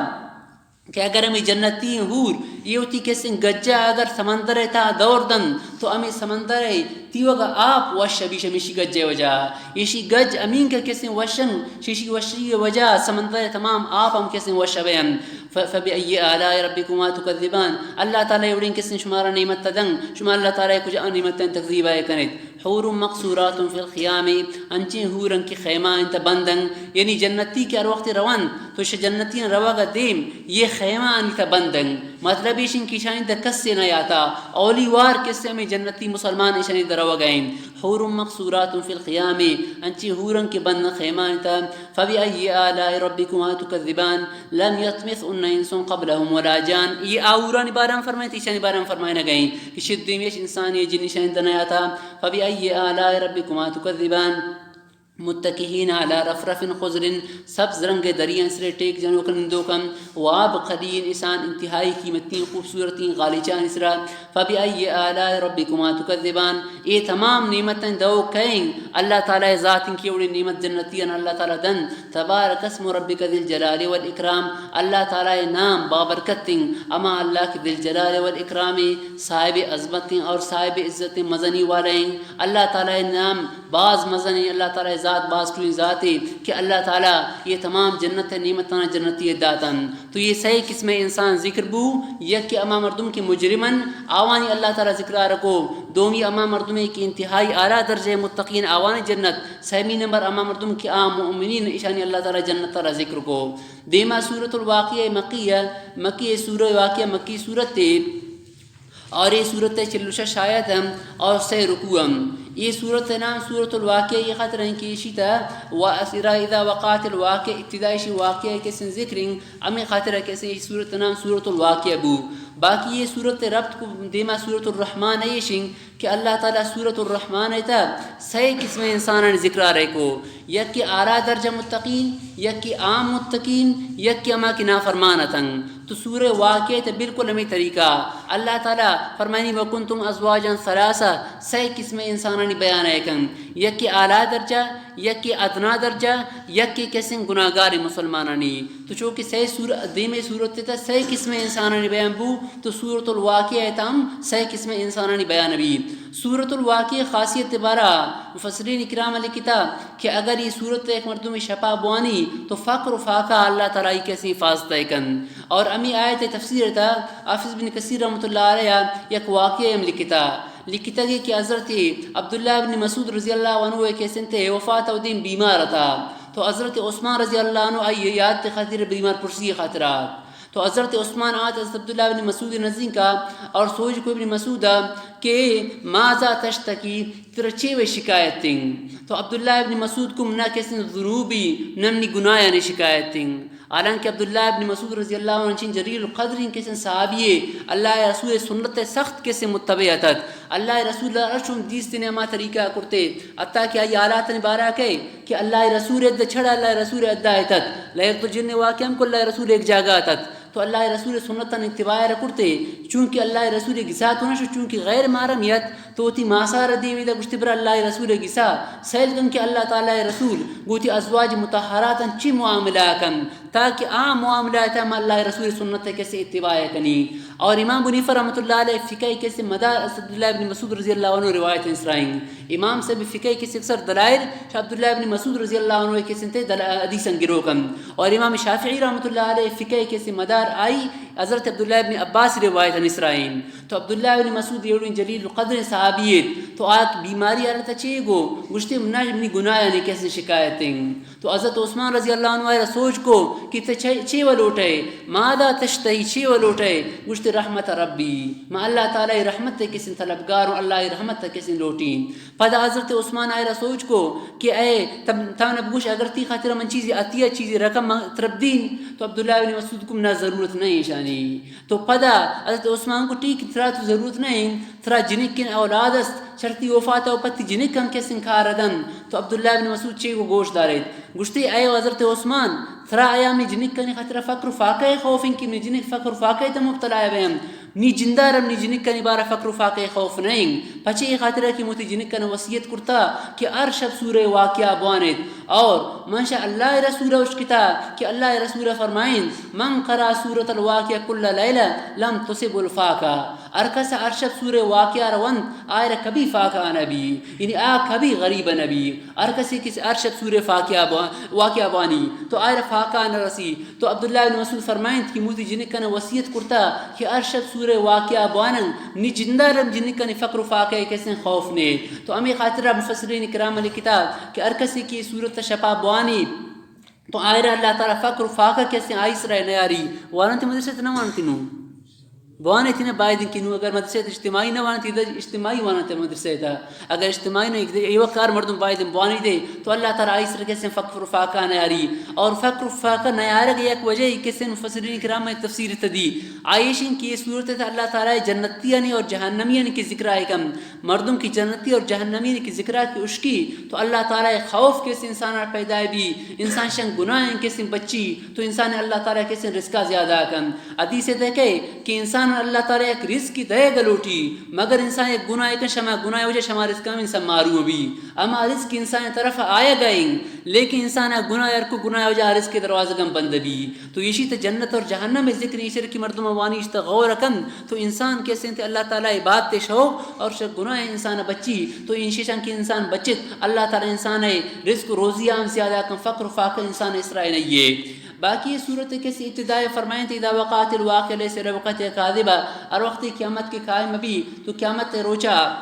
کہ اگر ہمیں جنتی حور یہ ہوتی کسیں گجا اگر سمندر تا دور دن تو ہمیں سمندر تیوگ آپ وش بیش ہمیشی گجے وجہ۔ ایشی گج امین کہ کسیں وشن، شیشی وشی وجہ سمندر تمام آپ ہم کسیں وش بین۔ ف-، فبأي آلاء ربكما تكذبان؟ اللہ تعالیٰ اے وڑیں کسیں شمارا نعمت دن، شما اللہ تعالیٰ کجا نعمتاں تکذیب آئے کنیت؟ حور مقصورات في الخيام، انچیں حورن کہ خیمہ انت بندن، یعنی جنتی کہ ہر وقت روان تو ش جنتیاں روگ دیم یہ خیمہ آنی تا بندن۔ مطلب ایشن کہ شاہین تا کسے نہ یاتا، اولی وار کسے ہمیں جنتی مسلمان ایشانی در روگ ہیں۔ حور مقصورات في الخيام، انچیں حورن کہ بندن خیمہ انت۔ فبأي آلاء ربكما تكذبان؟ لم يطمثهن إنس قبلهم ولا جان۔ یہ آ حورانی بارے ہم فرمائیں، ایشانی بارے ہم فرمائے نہ گئیں کہ شد دیمیش انسانی جنی شاہین تا نہ یاتا۔ فبأي آلاء ربكما تكذبان؟ متكئين على رفرف خضر، سبز رنگ دریان سرے ٹیک جنوکن نندوکن، وعبقري، ایشان انتہائی قیمتی خوبصورتی غالیچان سرا۔ فبأي آلاء ربكما تكذبان؟ اے تمام نعمتاں دو کئیں؟ اللہ تعالیٰ ذات انکی وڑیں نعمت جنتیان اللہ تعالیٰ دن۔ تبارك اسم ربك ذي الجلال والإكرام، اللہ تعالیٰ نام بابرکتیں، اما اللہ کہ ذی الجلال والإكرام، صاحب عظمتیں اور صاحب عزتیں، مزنی والیں۔ اللہ تعالیٰ نام باز مزنیں، اللہ تعالیٰ ذات باز ٹوئیں ذاتے کہ اللہ تعالیٰ یہ تمام جنت نعمتاں جنتی داتن۔ تو یہ سئے قسم انسان ذکر بو، یک کہ اما مردم کہ مجرمن، آوانی اللہ تعالیٰ ذکر آ رکو، دومی اما مردم کہ انتہائی اعلیٰ درجہ متقین آوانی جنت، سیمی نمبر اما مردم کہ آ مؤمنین ایشانی اللہ تعالیٰ جنت را ذکر کو۔ دیما سورۃ الواقعہ مکیہ، مکی سورہ واقعہ مکی سورت اور یہ سورت چل و شش آیت ہم اور سئے رکوع ہم۔ یہ سورت نام سورۃ الواقعہ یہ خاطر ہیں کہ ایشی تا و اسرا اذا وقعت الواقعہ، ابتدائی شی واقعہ کسیں ذکریں، ہمیں خاطر ہے کسیں یہ سورت نام سورۃ الواقعہ بو۔ باقی یہ سورت ربط کو دیما سورۃ الرحمن ایشیں کہ اللہ تعالیٰ سورۃ الرحمن تا سئے قسم انسانانی ذکر آ رہے کو، یک کہ اعلیٰ درجہ متقین، یک کہ عام متقین، یک کہ اما کہ نافرمان اتن۔ تو سورہ واقعہ تا بالکل ہمیں طریقہ اللہ تعالیٰ فرمانی: "وكنتم أزواجا ثلاثة"، سئے قسم انسانانی بیان ہے کن، یک کہ اعلیٰ درجہ، یک کہ ادنا درجہ، یک کہ کسیں گناہگار مسلمانانی۔ تو چونکہ سئے سور-، دیمے سورت تا سئے قسم انسانانی بیان بو، تو سورۃ الواقعہ تا ہم سئے قسم انسانانی بیان بی۔ سورۃ الواقعہ خاصیت بارا مفسرین کرام لکھتا کہ اگر یہ سورت یک مردم شپا بوانی تو فقر و فاقہ اللہ تعالیٰ ای کسیں حفاظت کن۔ اور امی آیت تفسیر تا حافظ بن کثیر رحمۃ اللہ علیہ یک واقعہ ہم لکھتا، لکھتا کہ حضرت عبداللہ بن مسعود رضی اللہ عنہ کے سنتے وفات و دین بیمار تھا، تو حضرت عثمان رضی اللہ عنہ آئی یاد تے خاطر بیمار پرسی خاطرہ۔ تو حضرت عثمان آت حضرت عبداللہ بن مسعود نزدیکا اور سوج کو ابن مسعود کہ ماذا تشتکی، ترا چے وے شکایت تیں؟ تو عبداللہ ابن مسعود کو منا کسیں ذنوبی، نمنی گناہانی شکایت تیں۔ حالانکہ عبداللہ ابن مسعود رضی اللہ عنہ چین جلیل القدر کسیں صحابی، اللہ رسول سنت سخت کسیں متبع اتت۔ اللہ رسول ہر چون دیست نے ہما طریقہ کرتے، حتیٰ کہ آئی حالات نے بارا کہے کہ اللہ رسول اد چھڑا، اللہ رسول ادا اتت۔ لیلۃ الجن واقعہ ہم کو اللہ رسول ایک جاگہ اتت۔ تو اللہ رسول سنتاں اتباع را کرتے، چونکہ اللہ رسول گسا تو نہ شو، چونکہ غیر محرم یت، تو وتی ماسا را دیوی دا گشتے برا اللہ رسول گسا سیل کن کہ اللہ تعالی رسول گوتی ازواج مطہراتاں چی معاملہ کن، تاکہ آ معاملہ تا ما اللہ رسول سنت کسے اتباع کنی۔ اور امام بنیفہ رحمۃ اللہ علیہ فقہ کسے مدار اسد اللہ ابن مسعود رضی اللہ عنہ روایت اسرائیں۔ امام صاحب فقہ کسے اکثر دلائل شاہ عبداللہ ابن مسعود رضی اللہ عنہ کسے تے دل-، حدیثاں گرو کن۔ اور امام شافعی رحمۃ اللہ علیہ فقہ کسے مدار آئی حضرت عبداللہ ابن عباس روایت ہنی سرائیں۔ تو عبداللہ ابن مسعود ایوڑیں جلیل القدر صحابی ایت۔ تو آ بیماری حالت چے گو؟ گوشتے، منا منی گناہانی کسیں شکایت ایں۔ تو حضرت عثمان رضی اللہ عنہ آئرا سوچ کو کہ تے چے، چے و لوٹے؟ ماذا تشتہی، چے و لوٹے؟ گوشتے، رحمت ربی، ما اللہ تعالی رحمت کسیں طلبگار ہوں، اللہ رحمت کسیں لوٹیں۔ پدا حضرت عثمان آئرا سوچ کو کہ اے تم، تانا بگوش، اگر تی خاطر من چیزی عطیہ، چیزی رقم من ترا بدین۔ تو عبداللہ ابن مسعود کو، منا ضرورت نہیں ایشانی۔ تو پدا حضرت عثمان کو، ٹھیک، ترا تو ضرورت نہیں، ترا جنکن اولاد است، شرطی وفات او پتی جنکن کسیں کار دن۔ تو عبداللہ ابن مسعود چے کو گوش داریت۔ گوشتے، اے حضرت عثمان، ترا آیا منی جنکانی خاطر فقر و فاقہ خوف انت کہ منی جنک فقر و فاقہ تہ مبتلا بیم؟ نی جندا را منی جنکانی بارا فقر و فاقہ خوف نئیں، پچے اے خاطرا کہ موتی جنکان وصیت کرتا کہ ہر شب سورہ واقعہ بوانیت۔ اور من شہ اللہ رسول اشکتا کہ اللہ رسول فرمائیں، من قرأ سورة الواقعة كل ليلة لم تصبه الفاقة۔ ہر کس ہر شب سورہ واقعہ را ونت، آئرا کبھی فاقہ نبی، یعنی آ کبھی غریب نبی۔ ہر کسی کہ ہر شب سورہ فاقعہ بوا-، واقعہ بوانی تو آئرا فاقہ نہ رسی۔ تو عبداللہ بن مسعود فرمائنت کہ موتی جنکان وصیت کرتا کہ ہر شب سورہ واقعہ بوانن، نی جندا رم جنکانی فقر و فاقہ کسیں خوف نے۔ تو ہمے خاطرا مفسرین کرام لکھتا کہ ہر کسی کہ سورت شپا بوانی تو آئرا اللہ تعالی فقر و فاقہ کسیں آئی سرا نیاری۔ واننت مدرسہ تہ نہ واننت نو؟ بوانے تینا باید انت کہ نو اگر مدرسہ تہ اجتماعی نہ واننت، ادا اجتماعی واننت مدرسہ تہ۔ اگر اجتماعی نہ، ایوک کار مردم باید بوانی دے تو اللہ تعالی آئی سرا کسیں فقر و فاقہ نیاری۔ اور فقر و فاقہ نیارگ یک وجہ ای کسیں مفسرین کرام تفسیر تدی۔ آئیشن کہ یہ صورت تہ اللہ تعالی جنتیانی اور جہنمیانی کہ ذکر آئے کم۔ مردم کہ جنتی اور جہنمی کہ ذکرا کہ اشکی تو اللہ تعالی خوف کسیں انسان پیدا بی، انسان شن گناہ کسیں بچی تو انسان اللہ تعالی کسیں رزقا زیادہ کن۔ حدیث تہ کہے کہ انسان اللہ تعالی یک رزق دے گلوٹی، مگر انسان یک گناہ کن، شما گناہ وجہ شما رزقا من سم معروم بی۔ اما رزق انسان طرف آیا گئیں، لیکن انسان گناہ ہر کو گناہ وجہ رزق دروازگاں بند بی۔ تو ایشی تہ جنت اور جہنم ذکر ایشر کہ مردم وانی اشتہ غور کن۔ تو انسان کسیں تہ اللہ تعالی عبادت شوق اور شہ گناہ انسان بچی، تو انشیشان کہ انسان بچت، اللہ تعالی انسان رزق و روزی ہم زیادہ کن، فقر و فاقہ انسان اسرائیل نہیں ہے۔ باقی یہ صورت کسی ابتداء فرمائیں تہ اذا وقعت الواقعة ليس لوقتها كاذبة، ہر وقت قیامت کہ قائم بی تو قیامت روچا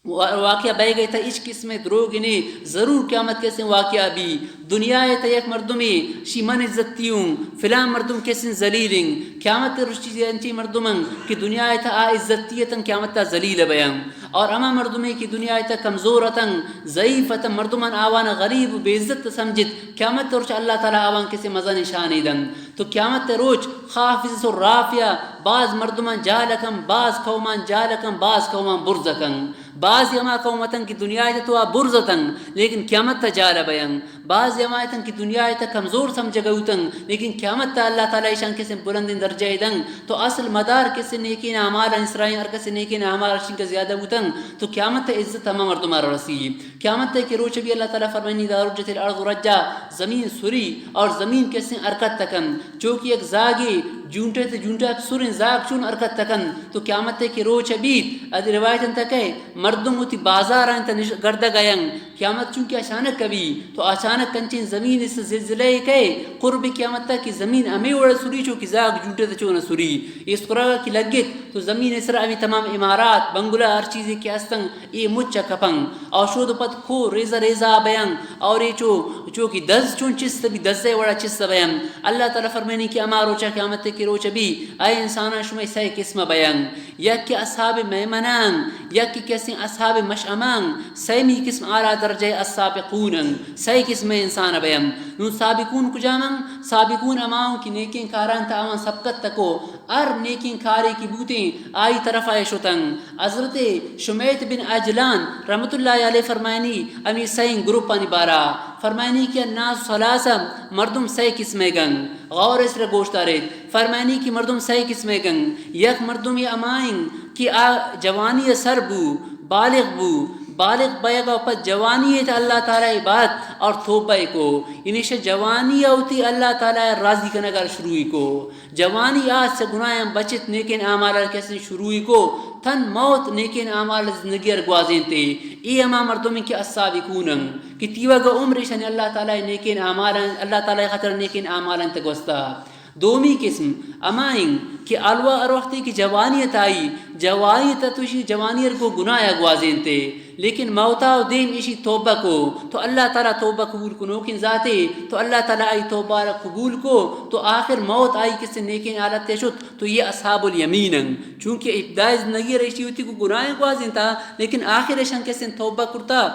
وا-، واقعہ بئیگ ء تہ ہچ قسم ء دروگ نے، ضرور قیامت کسیں واقعہ بی۔ دنیا ء تہ یک مردمے شی من عزتی اوں، فلاں مردم کسیں ذلیل انت۔ قیامت ء روچ چیزے انچیں مردم انت کہ دنیا ء تہ آ عزتی اتن، قیامت ء ذلیل بیان۔ اور ہما مردمے کہ دنیا ء تہ کمزور اتن، ضعیف اتن، مردمان آوان غریب و بے عزت سمجھت، قیامت ء روچ اللہ تعالی آوان کسیں مزنیں شانے دنت۔ تو قیامت ء روچ خافضۃ الرافعہ، باز مردمان جہل کن، باز قومان جہل کن، باز قومان برز کن۔ بعضی ہما قوم اتن کہ دنیا ء تو آ برز اتن، لیکن قیامت ء جہل بیان۔ بعضی ہما اتن کہ دنیا ء کمزور سمجھگ ء بوتن، لیکن قیامت ء اللہ تعالی ایشان کسیں بلندیں درجہ ء دن۔ تو اصل مدار کسیں نیکیں اعمال انسرائیں، ہر کسیں نیکیں اعمال اشنگ زیادہ بوتن، تو قیامت ء عزت ہما مردم ء رسی۔ قیامت ء کہ روچ بی اللہ تعالی فرمائنی، اذا رجت الارض رجا، زمین سری اور زمین کسیں حرکت تکن۔ چو کہ یک زاگے جونٹے تہ جونٹے سریں زاگ چون حرکت تکن، تو قیامت ء کہ روچ بیت، اد روایت انت کہ مردم وتی بازار انت نش-، گردگ ء انت۔ قیامت چونکہ اچانک کبی، تو اچانک کنچیں زمین اس زلزلہ ء کئے، قرب قیامت ء کہ زمین ہمے وڑ سری چو کہ زاگ جونٹے تہ چون سری۔ اس قرآن کہ لگت، تو زمین ء سرا ہمے تمام عمارات، بنگلہ، ہر چیزے کہ ہستن، اے مچ ء کپن۔ اور شود پد کو ریزہ ریزہ بیان۔ اور اے چو، چو کہ دز چون چست بی، دز ء وڑا چست بیان۔ اللہ تعالی فرمائنی کہ ہما روچا قیامت ء کہ روچ بی، اے انساناں شمئے سئے قسم بیان۔ یک کہ اصحاب میمنان، یک کہ کسیں اصحاب مشعمان، سیمی قسم اعلیٰ درجہ السابقون ان۔ سئے قسم انسان بیان۔ نون سابقون کجام ان؟ سابقون ہما ان کہ نیکیں کاران تہ آوان سبقت تکو۔ ہر نیکیں کارے کہ بوتیں، آئی طرف ء شتن۔ حضرت شمیت بن عجلان رحمت اللہ علیہ فرمائنی، ہمے سئیں گروپانی بارا فرمائنی کہ الناس ثلاثہ، مردم سئے قسمے گن۔ غور اس را گوش داریت۔ فرمائنی کہ مردم سئے قسمے گن۔ یک مردم یہ ہمائیں کہ آ جوانی سر بو، بالغ بو، بالغ بیگ ء پد جوانی ء تہ اللہ تعالی عبادت اور توبہ ء کو۔ یعنی شہ جوانی ء وتی اللہ تعالی ء راضی کنگ ء شروع کو۔ جوانی آس چہ گناہاں بچت، نیکیں اعمال ء کسیں شروعی کو، تن موت نیکیں اعمال زندگی ء گوازینتے۔ اے ہما مردم کہ السابقون انت کہ تیوگا عمر ایشانی اللہ تعالی نیکیں اعمال، اللہ تعالی خاطر نیکیں اعمال انت گوستا۔ دومی قسم ہما انت کہ الوا ہر وختے کہ جوانی ءَ تائی، جوانی ءَ تہ تو ایشی جوانی ءَ گوں گناہ ءَ گوازینتے، لیکن موتا و دیم ایشی توبہ کو، تو اللہ تعالی توبہ قبول کنوکیں ذاتے، تو اللہ تعالی آئی توبہ را قبول کو، تو آخر موت آئی کسے نیکیں حالت ءَ شت، تو یہ اصحاب الیمین انت۔ چونکہ ابتدائی زندگی ءَ ایشی وتی گوں گناہ ءَ گوازینتا، لیکن آخر ایشاں کسے توبہ کرتا،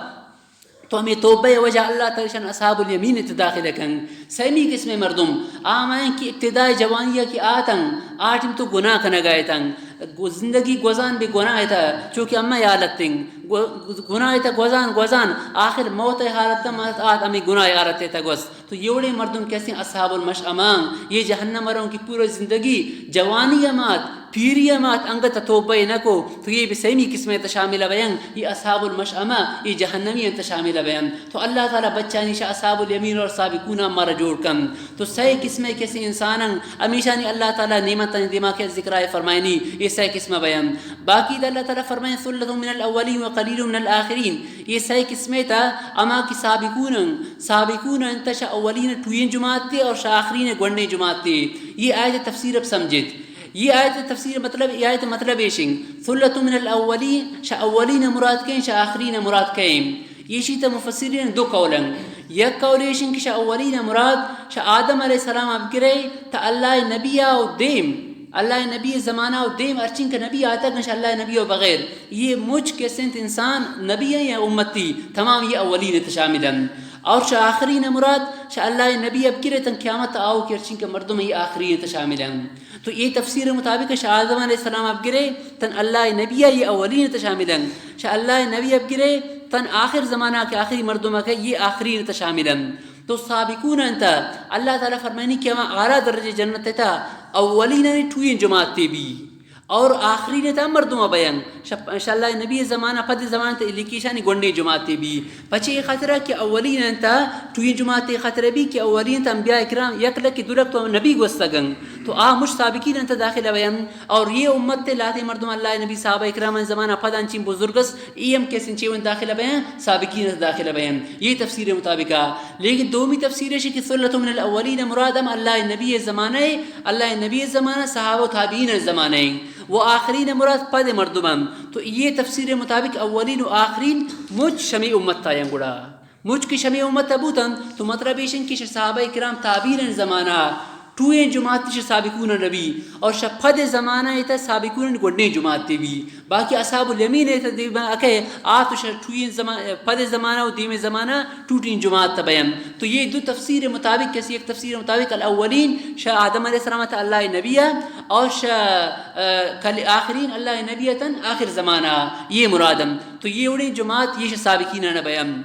تو ہمے توبہ ءِ وجہ اللہ تعالی شان اصحاب الیمین ءَ داخل کن۔ سیمی قسم مردم آ ہما انت کہ ابتدائی جوانی ءَ کہ آتن، آ ٹیم تو گناہ کنگ ءَ اتن، گو-، زندگی گوزان بے گناہ ءِ تہ، چونکہ ہمے حالت انت، گو-، گناہ ءِ تہ گوزان گوزان آخر موت ءِ حالت ءَ آت، ہمے گناہ ءِ حالت ءِ تہ گوست۔ تو یہ وڑیں مردم کسے اصحاب المشأمہ، یہ جہنم ءَ رون کہ پورا زندگی جوانی ءَ مات، پیری ءَ مات، انگت توبہ نہ کو، تو یہ بھی سیمی قسم ءِ تہ شامل بیان، یہ اصحاب المشأمہ، یہ جہنمی ءِ تہ شامل بیان۔ تو اللہ تعالی بچانی شہ اصحاب الیمین اور سابقون ءَ مارا جوڑ کن۔ تو سئے قسم ءِ کسے انسان ہمیشانی اللہ تعالی نعمت دیما کہ ذکر ءَ فرمائنی، یہ سئے قسم بیان۔ باقی اللہ تعالی فرمائیں، ثلة من الاولین و قلیل من الآخرین۔ یہ سئے قسم ءِ تہ ہما کہ سابقون انت، سابقون انت شہ اولین ٹوئیں جماعت ءَ اور شہ آخرین گونڈیں جماعت ءَ۔ یہ آیت ءِ تفسیر اب سمجھت۔ یہ آیت ءِ تفسیر مطلب، یہ آیت ءِ مطلب ایش انت، ثلة من الاولین، شہ اولین مراد کئے، شہ آخرین مراد کئے۔ ایشی تہ مفسرین دو قول انت۔ یک قول ایش انت کہ شہ اولین مراد شہ آدم علیہ السلام ءَ بگرے تہ اللہ ءِ نبی ءَ و دیم، اللہ ءِ نبی ءِ زمانہ و دیم ہرچین کہ نبی آتگ انت شہ اللہ ءِ نبی و بغیر، یہ مچ کسے انت انسان، نبی یا امتی، تمام یہ اولین ءِ تہ شامل انت۔ اور شہ آخرین مراد شہ اللہ ءِ نبی ءَ بگرے تاں قیامت آؤکیں ہرچین کہ مردم، یہ آخرین ءِ تہ شامل انت۔ تو یہ تفسیر مطابق شہ آدم علیہ السلام ءَ بگرے تاں اللہ ءِ نبی ءَ، یہ اولین ءِ تہ شامل انت۔ شہ اللہ ءِ نبی ءَ بگرے تاں آخر زمانہ کہ آخری مردم ءَ کہ یہ آخرین ءِ تہ شامل انت۔ تو سابقون انت، اللہ تعالی فرمائنی کہ ہما اعلیٰ درجہ جنت ءِ تہ اولین ٹوئیں جماعت ءَ بی اور آخرین ءِ تہ مردم بیان۔ شہ، شہ اللہ ءِ نبی ءِ زمانہ، پد ءِ زمانہ تہ لیکیشانی گونڈیں جماعت ءَ بی۔ پچے خاطر کہ اولین انت ٹوئیں جماعت ءِ خاطر بی کہ اولین تہ انبیاء کرام یک لک دو لک تو نبی گوستگ انت۔ تو آ مش سابقین ءِ تہ داخل بیان۔ اور یہ امت ءِ لہتے مردم اللہ ءِ نبی، صحابہ کرام ءِ زمانہ پد انچیں بزرگ است، اے ہم کسے چے وڑ داخل بیان، سابقین ءِ تہ داخل بیان۔ یہ تفسیر مطابق آ۔ لیکن دومی تفسیر ایش کہ ثلة من الاولین مراد ہم اللہ ءِ نبی ءِ زمانہ ءَ، اللہ ءِ نبی ءِ زمانہ، صحابہ و تابعین ءِ زمانہ ءَ۔ و آخرین مراد پد مردم ہم۔ تو یہ تفسیر مطابق اولین و آخرین مچ شمی امت آیاں گڑا۔ مچ کہ شمے امت ءَ بوتنت، تو مطلب ایش انت کہ شہ صحابہ کرام تابعین زمانہ ٹوئیں جماعت شہ سابقون نبی اور شہ پد زمانہ ءِ تہ سابقون گونڈیں جماعت بی۔ باقی اصحاب الیمین ءِ تہ دیما اکے آ تو شہ ٹوئیں زما-، پد زمانہ و دیم زمانہ ٹوٹیں جماعت بیان۔ تو یہ دو تفسیر مطابق، کسی یک تفسیر مطابق الاولین شہ آدم علیہ السلام تہ اللہ ءِ نبی ءَ اور شہ، آ، کل آخرین اللہ ءِ نبی ءَ تاں آخر زمانہ، یہ مرادم۔ تو یہ وڑیں جماعت یہ شہ سابقین نہ بیان۔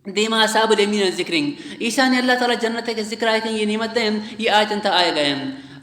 دیما اصحاب الیمین ذکر انت۔ ایشانی اللہ تعالی جنت ءِ کہ ذکر آئے کن، یہ نعمت دیں، یہ آیت انت آئے گئے۔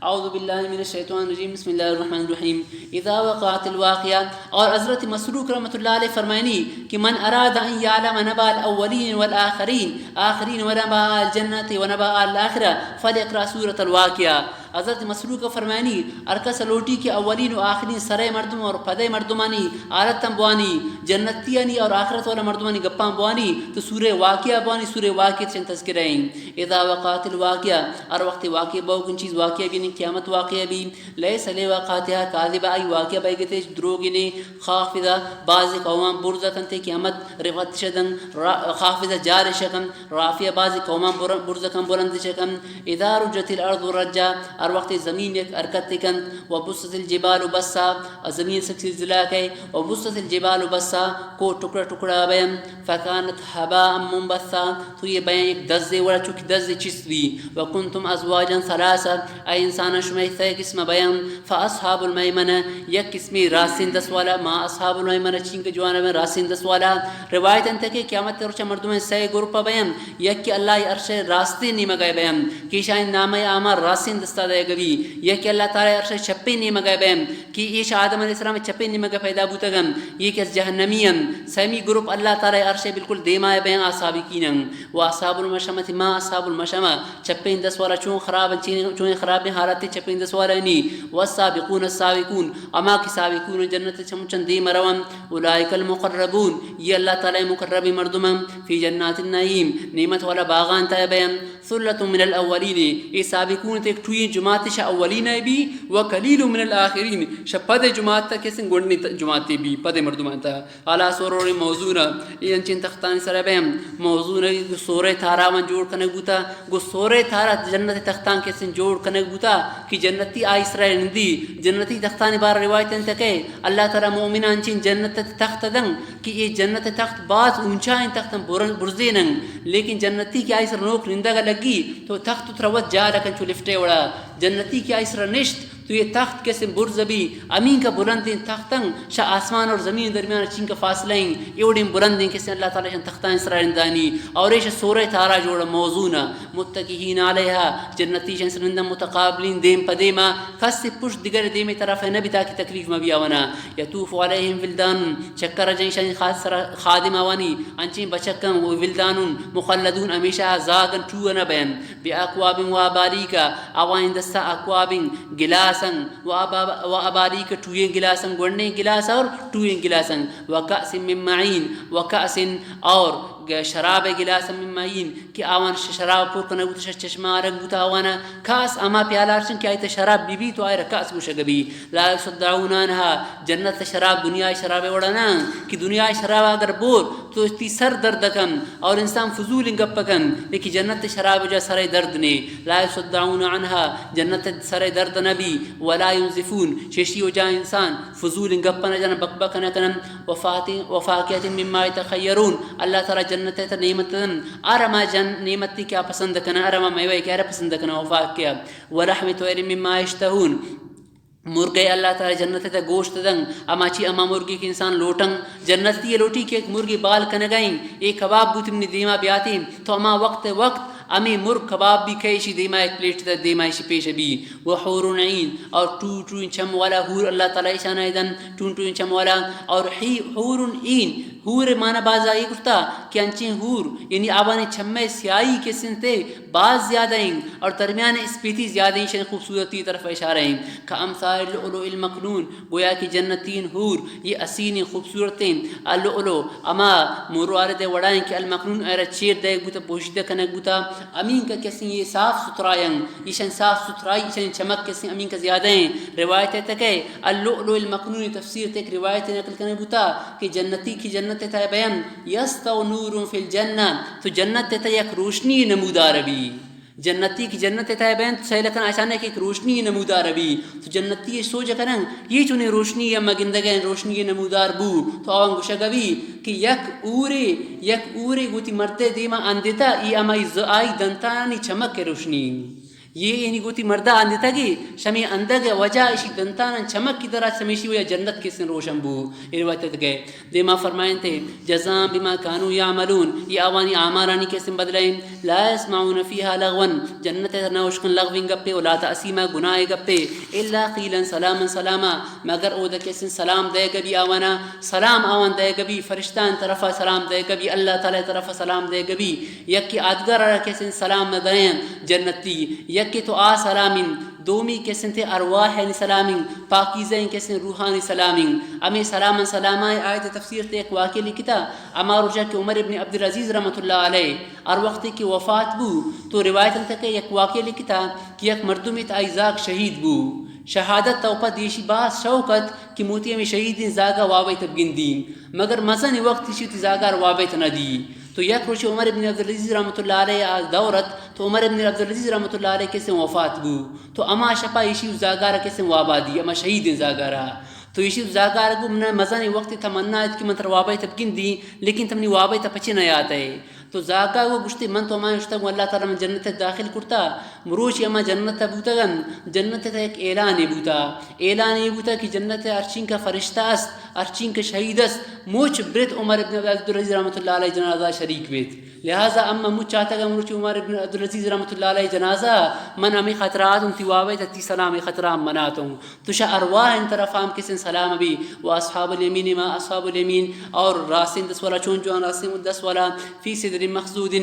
اعوذ باللہ من الشیطان الرجیم، بسم اللہ الرحمن الرحیم۔ اذا وقعت الواقعہ، اور حضرت مسروق رحمۃ اللہ علیہ فرمائنی کہ من اراد ان یعلم نبأ الاولین والآخرین، آخرین ونبأ الجنت ونبأ الاخرہ فلیقرأ سورۃ الواقعہ۔ حضرت مسروق فرمائنی، ہر کس لوٹی کہ اولین و آخرین سرئے مردم اور پدئے مردمانی حالتاں بوانی، جنتیانی اور آخرت والا مردمانی گپاں بوانی، تو سورہ واقعہ بوانی، سورہ واقعہ چن تذکرہ ایں۔ اذا وقعت الواقعہ، ہر وقت واقعہ بوگن چیز واقعہ بی، یعنی قیامت واقعہ بی، لیس لوقعتها کاذبہ، آئی واقعہ بئیگتے دروگ نے، خافضہ، بعض قومان برز کنتے قیامت رفت شدن، را-، خافضہ جار شکن، رافعہ بعض قومان بر-، برز کن بلند شکن۔ اذا رجت الارض رجا، ہر وقت زمین یک حرکت کنت، و بست الجبال بسا، اور زمین سک زلزلہ کئے، و بست الجبال بسا، کو ٹکڑا ٹکڑا بین، فکانت هباء منبثا، تو یہ بیان یک دزے وڑا چوکی دزے چست بی، و کنتم ازواجا ثلاثہ، اے انسان شمئے سئے قسم بیان، فاصحاب المیمنہ، یک قسمی راستین دست والا، ما اصحاب المیمنہ چینکہ جوان بین راستین دست والا۔ روایت انت کہ قیامت روچ مردم سئے گروپ بیان، یک کہ اللہ عرش راستین نیمگا بیان، کہ ایشانی نامہ اعمال راستین دستا دئیگ بی، یک کہ اللہ تعالی عرش چپین نیمگا بیان، کہ ایش آدم علیہ السلام چپین نیمگا پیدا بوتگن، یہ کہ از جہنمی ان۔ سیمی گروپ اللہ تعالی عرش بالکل دیما بیان، آ سابقین ان۔ و اصحاب المشأمہ، ما اصحاب المشأمہ، چپین دست والا چون خراب، چین، چون خراب حالت چپین دست والا نی۔ والسابقون السابقون، اما کہ سابقون جنت چمچن دیم روان، اولئک المقربون، یہ اللہ تعالی مقرب مردم ان، فی جنات النعیم، نعمت والا باغان تا بیان، ثلة من الاولین، اے سابقون تے ٹوئیں جماعت شہ اولین بی، و قلیل من الاخرین، شہ پد جماعت تا کسیں گونڈیں ت-، جماعتے بی، پد مردمان تا۔ الا سرر موضونہ، اے انچیں تختانی سرا بیم، موضونہ گو سورہ تاراوان جوڑ کنگ بوتا، گو سورہ تارا جنت تختان کسیں جوڑ کنگ بوتا کہ جنتی آئی سرا نندی۔ جنتی تختانی بار روایت انت کہ اللہ تعالی مومنان انچیں جنت تخت دن کہ اے جنت تخت باز اونچائیں تخت برن-، برزینن، لیکن جنتی کہ آئی سر نوک نندگ لگی تو تخت ترا وت جال کن چو لفٹے وڑا۔ جنتی کہ آئی سر نشت تو یہ تخت کسیں برز بی، امین کا بلندیں تختن شہ آسمان اور زمین درمیان چین کا فاصلہ ہیں، ایوڑیں بلندیں کسیں اللہ تعالی شان تختان سرا رندانی، اور ایش سورہ تارا جوڑا موضوع نہ، متکئین علیہا، جنتی شان سر نندن متقابلین دیم پہ دیما، کس پشت دگر دیمے طرف نہ بی تاکہ تکلیف مہ بی آونا۔ یطوف علیہم ولدان، چکر جن شان خاص سرا خادم آوانی، انچیں بچکن و ولدانون مخلدون ہمیشہ زاگن ٹو نہ بین۔ بأکواب و اباریک، آوانی دستا اکوابیں گلاسن، و ابا-، و اباریک ٹوئیں گلاسن، گونڈیں گلاس اور ٹوئیں گلاسن، و کأس من معین، و کأس اور گ-، شراب گلاسن من معین، کہ آوان ش-، شراب پر کنگ بوت، ش-، چشمہ آرگ بوت آوانا۔ کأس ہما پیالہ ارچن کہ آئی تا شراب بی بی تو آئرا کأس گوشگ بی۔ لا یصدعون عنہا، جنت شراب دنیا شراب وڑا نہ کہ دنیا شراب اگر بور تو تی سر درد کن اور انسان فضول گپ کن، لیکن جنت شراب جا سر درد نے۔ لا یصدعون عنہا، جنت سر درد نہ بی، ولا ینزفون، ششی و جا انسان فضول گپ نہ جن، بک بک نہ کنن، وفات-، وفاکہۃ مما یتخیرون، اللہ تعالی جنت تا نعمت دن، ارما جن نعمتی کیا پسند کنن، ارما میوہ کیا پسند کنن، وفاکہ، ولحم طیر مما یشتہون، مرگے اللہ تعالی جنت تا گوشت دن، اما چی اما مرگی کہ انسان لوٹن، جنتی لوٹی کہ یک مرگی بال کنگائیں، اے کباب بوت منی دیما بیاتی، تو اما وقت وقت امی مرگ کباب بی کئے اشی دیما یک پلیٹ تا دیما اشی پیش بی۔ و حور عین، اور ٹو ٹو چم والا حور اللہ تعالی اشان دن، ٹو ٹو چم والا، اور حی-، حور عین، حور معنی بازا یہ کرتا کہ انچیں حور، یعنی آوانی چمے سیاہی کسنتے، باز زیادہ ہیں اور درمیان اسپیتی زیادہ ہیں، شان خوبصورتی طرف اشارہ ہیں۔ کأمثال اللؤلؤ المکنون، گویا کہ جنتین حور یہ حسین خوبصورت ہیں، اللؤلؤ اما مروارد وڑائیں کہ المکنون ایرا چیر دے گوتا، پوشیدہ کنگ گوتا، امین کا کسیں یہ صاف ستھرائیں، ایشان صاف ستھرائی، ایشان چمک کسیں امین کا زیادہ ہیں۔ روایت ہے تکے اللؤلؤ المکنون تفسیر تے ایک روایت نقل کنگ بوتا کہ جنتی کی جنت تا بیان یسطع نور فی الجنہ، تو جنت تا یک روشنی نمودار بی۔ جنتی کہ جنت تہ بین تو سیل کن اچانک ایک روشنی نمودار بی۔ تو جنتی سوچ کنن، یہ چونیں روشنی یا مگندگین روشنی نمودار بو۔ تو آوان گوشگ بی کہ یک اورے، یک اورے گوتی مردے دیما اندتا، ای اما ای ز-، آئی دنتانی چمک روشنی۔ یہ یعنی گوتی مردا اندتگی، شمی اندگ وجہ اشی دنتان چمک کی درا، شمیشی وجہ جنت کسن روشن بو۔ یہ روایت گئے۔ دیما فرمائنتے، جزاء بما كانوا يعملون، یہ آوانی آمارانی کسیں بدلہ انت۔ لا يسمعون فيها لغوا، جنت ء نہ اشکن لغویں گپے، ولا تأثیما، گناہ گپے، الا قيلا سلاما سلاما، مگر اود کسیں سلام دئیگ بی آوانا، سلام آوان دئیگ بی، فرشتان طرفا سلام دئیگ بی، اللہ تعالی طرفا سلام دئیگ بی، یکی آدگر را کسیں سلام نہ دئین جنتی، یکی تو آ سلام انت۔ دومی کسنتے ارواحانی سلامیں، پاکیزہیں کسیں روحانی سلامیں۔ ہمے سلاماں سلاماں آیت تفسیر تے یک واقعہ لکھتا، ہما روچا کہ عمر ابن عبدالعزیز رحمۃ اللہ علیہ ہر وقتے کہ وفات بو، تو روایت انت کہ یک واقعہ لکھتا کہ یک مردمے تا آئی زاگ شہید بو۔ شہادت تا اوپا دیشی باز شوق ات کہ موتی ہمے شہیدیں زاگا وابیت بگندی، مگر مزنیں وقت ایشی وتی زاگار وابیت نہ دی۔ تو یک روچے عمر ابن عبدالعزیز رحمۃ اللہ علیہ آ دور ات، تو عمر ابن عبدالعزیز رحمۃ اللہ علیہ کسیں وفات بو۔ تو ہما شپا ایشی زاگارا کسیں وابا دی، ہما شہیدیں زاگارا۔ تو ایشی زاگارا گو، من مزنیں وقت تمنا ات کہ من ترا وابا تبگندی، لیکن تمنی وابا تا پچے نہ یات ہے۔ تو زاگا گو گشتے، من تو ہما اشتگ، اللہ تعالی من جنت داخل کرتا۔ مروچی ہما جنت بوتگن، جنت تا یک اعلانے بوتا۔ اعلانے بوتا کہ جنت ہرچین کا فرشتہ است، ہرچین کا شہید است، مچ برت عمر ابن عبدالعزیز رحمۃ اللہ علیہ جنازہ شریک بیت۔ لہذا اما مچ چاہتگ مروچی عمر ابن عبدالعزیز رحمۃ اللہ علیہ جنازہ، من ہمیں خطرات ہوں تی وابے تا تی سلام خطرہ مناتوں۔ تو شہ ارواح ان طرف ہم کسیں سلام بی، و اصحاب الیمین ما اصحاب الیمین، اور راستین دست والا چون جوان راستین دست والا، فی سدر مخضود،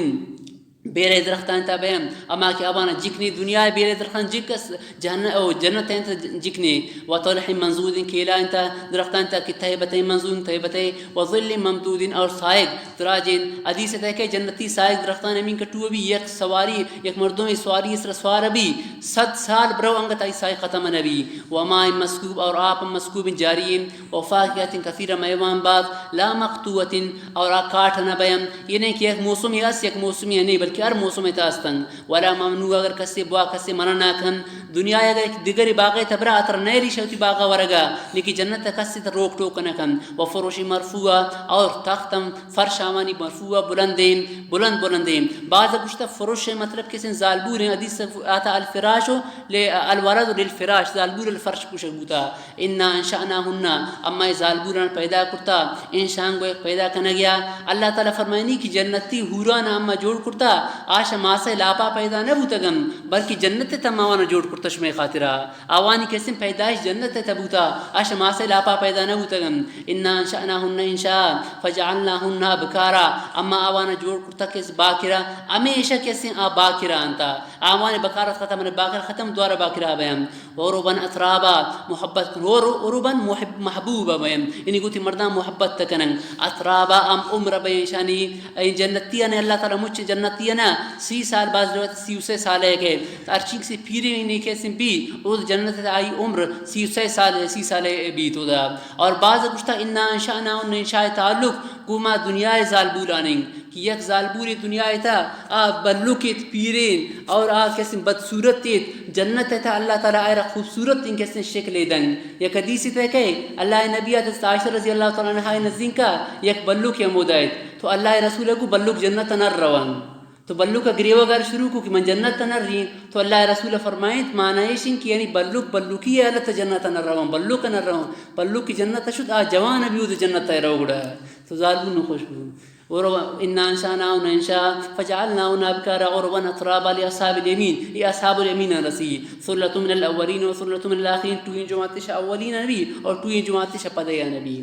بیرے درختاں تا بیم، اما کہ آوانا جکنی دنیا بیرے درختاں جک اس، جہن-، او جنت انت جکنی، و طلح منضود، کیلا انت درختاں تا کہ تہبتہ منضود، تہبتہ و ظل ممدود، اور سائگ دراجیں۔ حدیث تہ کہ جنتی سائگ درختاں ہمین کٹو بی، یک سواری، یک مردم سواری سر سوار بی، صد سال برو انگت آئی سائگ ختم نبی۔ و ماء مسکوب، اور آپ مسکوب جاری، و فاکہۃ کثیرۃ، میوان باز، لا مقطوعۃ، اور آ کاٹ نہ بیم۔ یہ نہیں کہ یک موسمی اس، یک موسمی نہیں، بلکہ ہر موسم تا استنگ۔ ولا ممنوعۃ، اگر کسے بوا کسے منع نہ کن۔ دنیا اگر یک دگری باغے تبرا اتر نہ ریشہ وتی باغا ورگا، لیکن جنت کسے تر روک ٹوک نہ کن۔ و فرش مرفوعۃ، اور تختم فرش آوانی مرفوعۃ، بلندیں، بلند بلندیں۔ بعض گوشتہ فرش مطلب کسے زالبوریں، حدیث آتا الفراش ل-، الولد للفراش، زالبور الفرش پوشگ بوتا۔ انا انشأناہن، اما اے زالبوران پیدا کرتا، انشان گوئے پیدا کنگیا۔ اللہ تعالی فرمائنی کہ جنتی حوران اما جوڑ کرتا، آش ماسے لاپا پیدا نہ بوتگن، بلکہ جنت تما آوانا جوڑ کرتا شمے خاطرا۔ آوانی کسیں پیدائش جنت تہ بوتا، آش ماسے لاپا پیدا نہ بوتگن۔ انا انشأناہن انشاء، فجعلناہن ابکارا، اما آوانا جوڑ کرتا کس باکرا، ہمیشہ کسیں آ باکرا انتا۔ آوان بکارت ختم، من باکر ختم، دوارہ باکرا بیان۔ عربا اترابا، محبت کن، عر-، عربا محب-، محبوبا بیان۔ یعنی گوتی مردان محبت تکنن۔ اترابا، ام عمر بیان شانی، اے جنتیان اللہ تعالی مچ جنتیان سی سال، بعض روایت سی و سے سال ہے کہ ہر چیز سے پیرے نے کسے بی، او جنت آئی عمر سی و سے سال، سی سال بی تو دا۔ اور بعض گوشتا انا انشأناہن انشاء تعلق گو ما دنیا زالبولانیں۔ کہ یک زالبورے دنیا ء تہ آ بلوکیت پیرین اور آ کسیں بدصورت ایت، جنت ء تہ اللہ تعالی آئرا خوبصورت این کسیں شکلے دنت۔ یک حدیثے تہ کئے اللہ ء نبی ء حضرت عائشہ رضی اللہ تعالی عنہا ء نزینکا یک بلوکے ہمودا ایت۔ تو اللہ ء رسول ء گو بلوک جنت ء نہ روان۔ تو بلوک ء گریوگ ء شروع کو کہ من جنت ء نہ رین۔ تو اللہ ء رسول ء فرمائیت معنی ایش انت کہ یعنی بلوک بلوکی ء حالت ء جنت ء نہ روان، بلوک ء نہ روان۔ بلوک کہ جنت ء شد آ جوان ء بیود جنت ء رو گڑا۔ تو زالبون خوش بو۔ عربا، انا انشأناہن انشاء فجعلناہن ابکارا عربا اترابا لاصحاب الیمین، اے اصحاب الیمین رسی، ثلة من الاولین و ثلة من الاخرین، ٹوئیں جماعت شہ اولین نبی اور ٹوئیں جماعت شہ پدیا نبی۔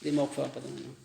دے موقف پدانا۔